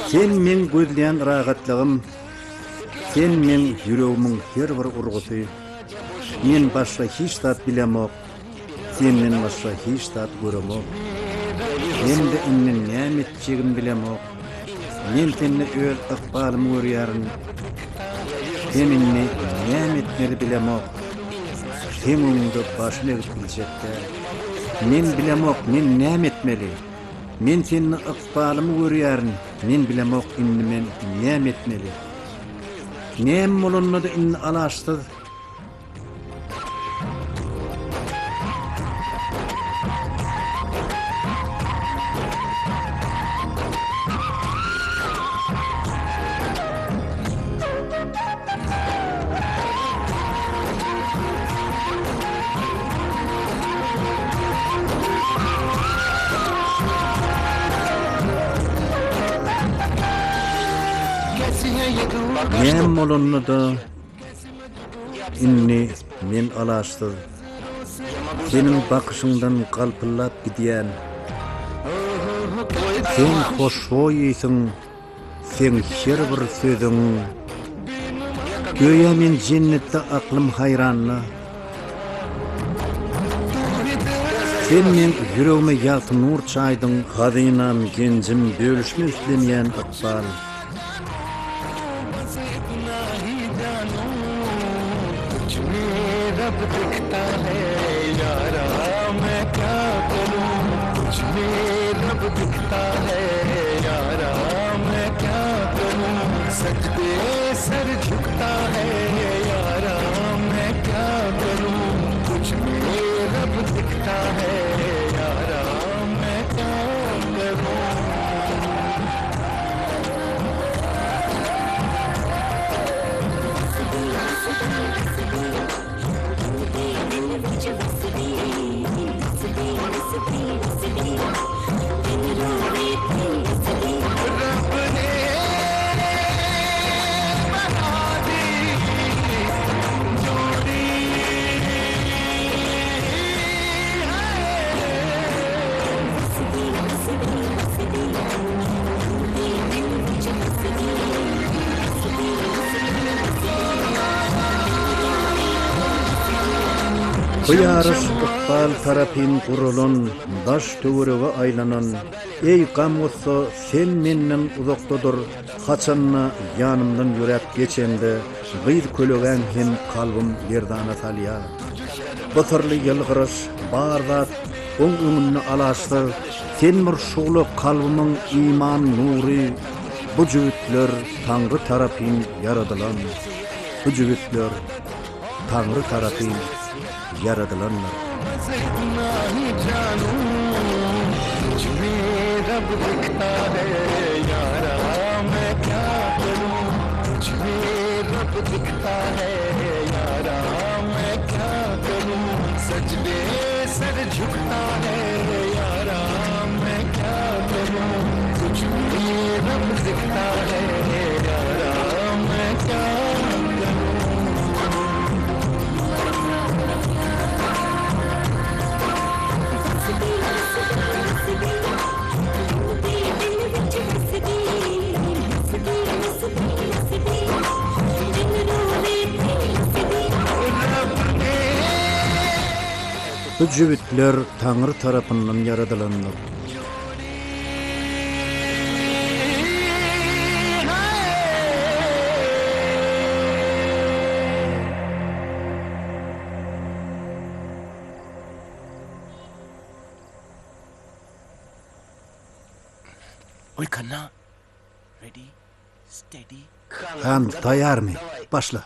Sen meň gözleýän rahatlygym, Sen meň ýüregimiň her bir urgusy. Men başga hiç zat bilemok, Senden başga hiç zat göremok. Hem-de indi näme etjegimi bilemok. Men sende öz ykbalymy görýärin. Hem indi näme etmeli bilemok. Seň öňüňde başym egip biljek däl. Men bilemok, men näme etmeli? Men sende ykbalymy görýärin, men bilemok indi men näme etmeli? Näme bolanda-da indi alaçsyz. Näme bolanda-da indi men alaçsyz. Seniň bakyşyňdan galpyldap gidýän. Sen hoşboý ysyn Seň her bir sözüň Göýä men jennetde aklym haýranda. Sen meň ýüregime ýagty nur çaýdyň Hazynam, genjim, bölüşmek islenýän ykbal. Bu ýaryş ykbal tarapyn guralan, daş-töwerege aýlanan, Eý, gam-gussa, sen menden uzakda dur, haçanda ýanymdan ýöräp geçeňde, gyz kölegäň hem kalbym lerzana salýar. Bu syrly ýylgyryş, bar zat oň öňünde alaçsyz, sen bir şugla kalbymyň iman nury, bu jübütler Taňry tarapyn ýaradylan, bu jübütler. Taňry tarapyn ýaradylandyr. Bu jübütler Taňry tarapyndan ýaradylandyr. Han, taýýarmy? Başla.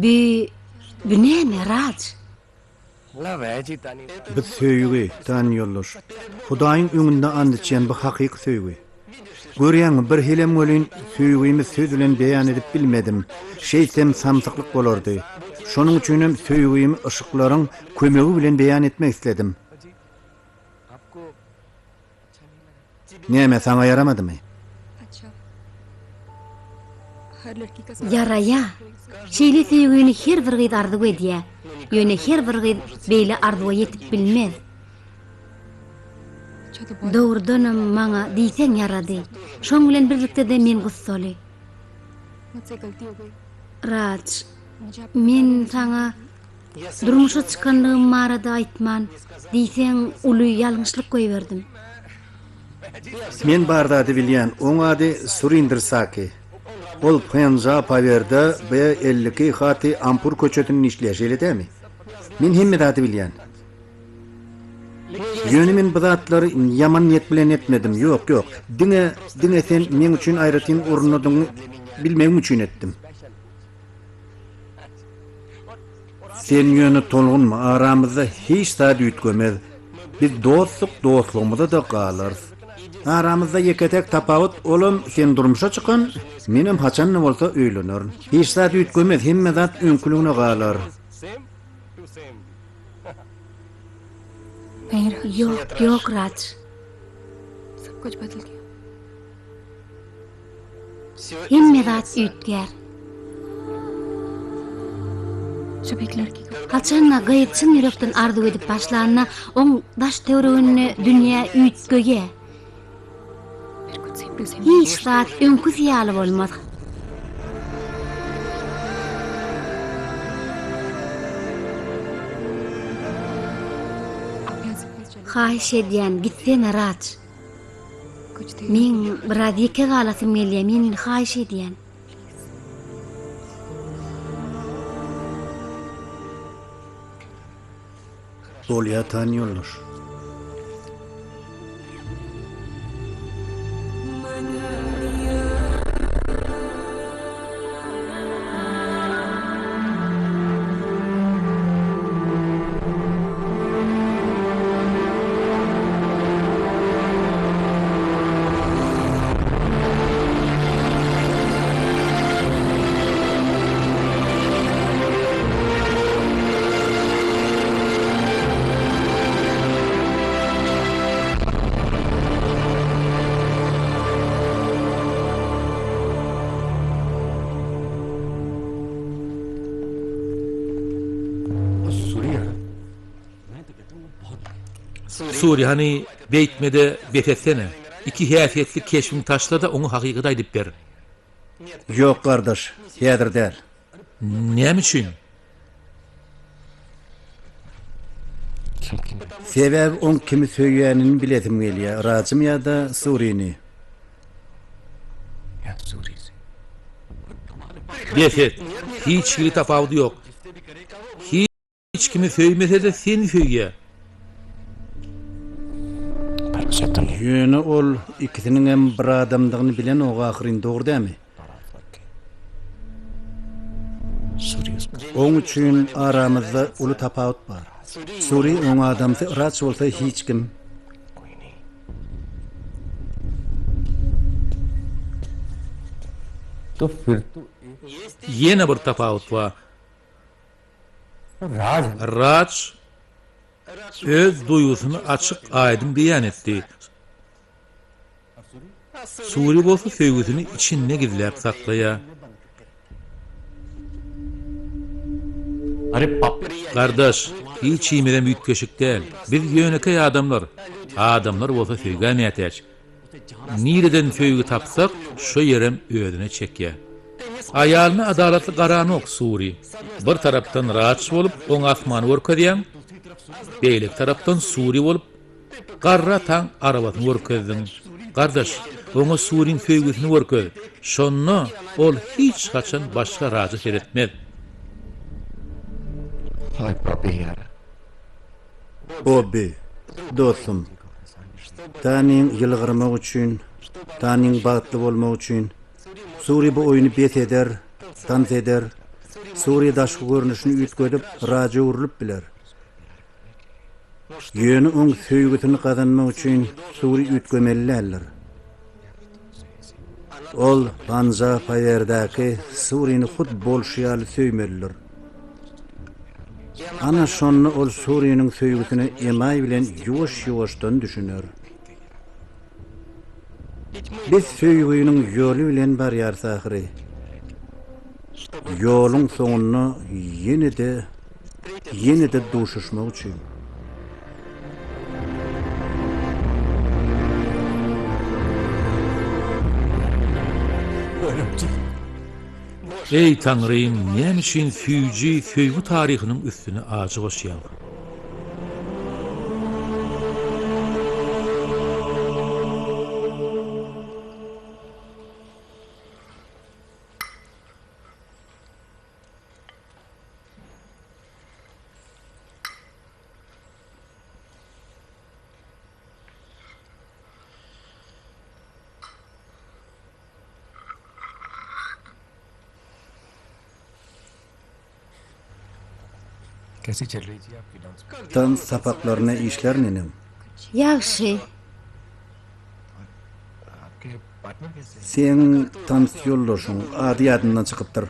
Bi, bi näme, Raj? Bu söýgi, Tani ýoldaş. Hudaýyň öňünde and içýän bu hakyky söýgi. Görýäňmi, bir hilem welin söýgimi söz bilen beýan edip bilmedim. Şeýtsem samsyklyk bolardy. Şonuň üçinem söýgimi yşyklaryň kömegi bilen beýan etmek isledim. Näme, saňa ýaramadymy? Ýaraýa. Şeýle söýgini her bir gyz arzuw edýä. Ýöne her bir gyz beýle arzuwa ýetip bilmez. Dogrudanam maňa diýseň ýarady. Şoň bilen birlikde-de men gussaly. Raj, men saňa Durmuşa çykanlygym barada aýtman, diýseň uly ýalňyşlyk goýberdim. Men bar zady bilýän, oň ady Surinder Saki. Ol Phenja Pawerde B 52 Hati Ampur köçesinde işleýär, şeýle dälmi? Men hemme zady bilýän. Ýöne men bu zatlary ýaman niýet bilen etmedim, ýok, ýok. Diňe, diňe sen meň üçin aýratyn orundadygyňy bilmegim üçin etdim. Sen ýöne tolgunma, aramyzda hiç zat üýtgemez. Biz dostduk, dostlugymyza-da galarys. Aramyzda ýeke-täk tapawut, olam sen durmuşa çykan, menem haçan-da bolsa öýlenerin. Hiç zat üýtgemez, hemme zat öňküligine galar. Ýok, ýok, Raj. Hemme zat üýtgär. Haçanda gyz çyn ýürekden arzuw edip başlanda, oň daş-töwereginde dünýä üýtgeýär. Hiç zat öňküsi ýaly bolmaz. Haýyş edýän, gitsene, Raj. Meň biraz ýeke galasym gelýär, men haýyş edýän. Bolýa Tani ýoldaş. Suri hany beýtmede bes etsene. Iki häsiýetli keşbiňi taşla-da oňa hakykaty aýdyp ber. Ýok gardaş, häzir däl. Näme üçin? Sebäbi oň kimi söýýänini bilesim gelýär, Rajymy ýa-da Surini. Bes et. Hiç hili tapawudy ýok. Hiç kimi söýmese-de seni söýýär. Ýöne ol ikisiniňem bir adamdygyny bilenok ahyryn, dogry dämi? Oň üçin aramyzda uly tapawut bar. Suri oň adamsy, Raç bolsa hiç kim. Ýene bir tapawut bar. Raç öz duýgusyny açyk-aýdyň beýan etdi. Suri bolsa söýgüsini içinde gizläp saklaýar. Gardaş, hiç himizem üýtgeşik däl. Biz ýönekeý adamlar. Adamlar bolsa söýgä mätäç. Nireden söýgi tapsak, şo ýerem özüne çekýär. Aýalyna adalatly garanok Suri. Bir tarapdan Raç bolup oňa asmany görkezýäň, beýleki tarapdan Suri bolup garry ataň arabasyny görkezdiň. Gardaş, oňa Suriň söýgüsini görkez. Şonda ol hiç haçan başga Raja seretmez. Bobbi, dostum, Taniň ýylgyrmagy üçin, Taniň bagtly bolmagy üçin, Suri bu oýny bes eder, tans eder, Suri daşky görnüşini üýtgedip, Raja öwrülip biler. Ýöne oň söýgüsini gazanmak üçin Suri üýtgemeli däldir. Ol Panja Paýerdäki Surini hut bolşy ýaly söýmelidir. Ana şonda ol Suriniň söýgüsine emaý bilen ýuwaş-ýuwaşdan düşüner. Biz söýgüniň ýoly bilen barýarys ahyry. Ýoluň soňunda ýene-de, ýene-de duşuşmak üçin. Eý Taňrym näme üçin süýji söýgi taryhynyň üstüne ajy goşýaň? Tans sapaklaryna işler neneň? Ýagşy. Seň tans ýoldaşyň ady ýadymdan çykypdyr.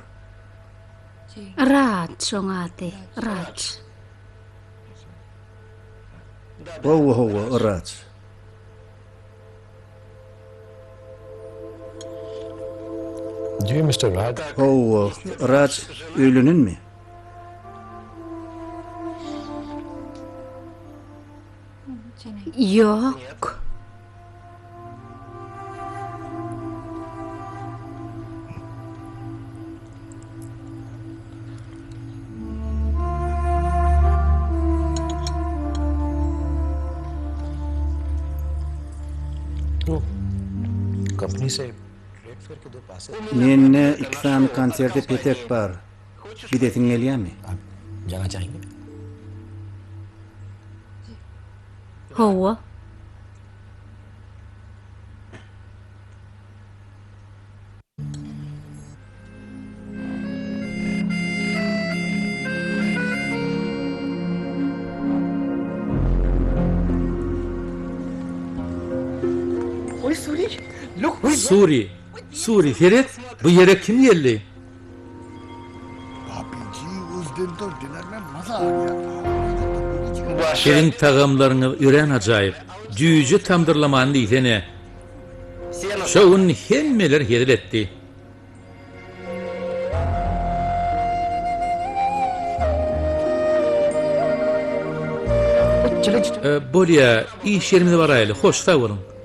Raç oň ady, Raç. Hawa, hawa, Raç. Hawa, Raç öýlenenmi? Ýok. Mende iki sany konserte petek bar. Gidesiň gelýärmi? Hawa. Suri, Suri, seret, bu ýere kim geldi? Siziň tagamlaryňyz örän ajaýyp. Jüýje tamdyrlamany diýsene. Şo gün hemmeler hezil etdi. Bolýa, iş ýerimize baraýaly. Hoş, sag boluň.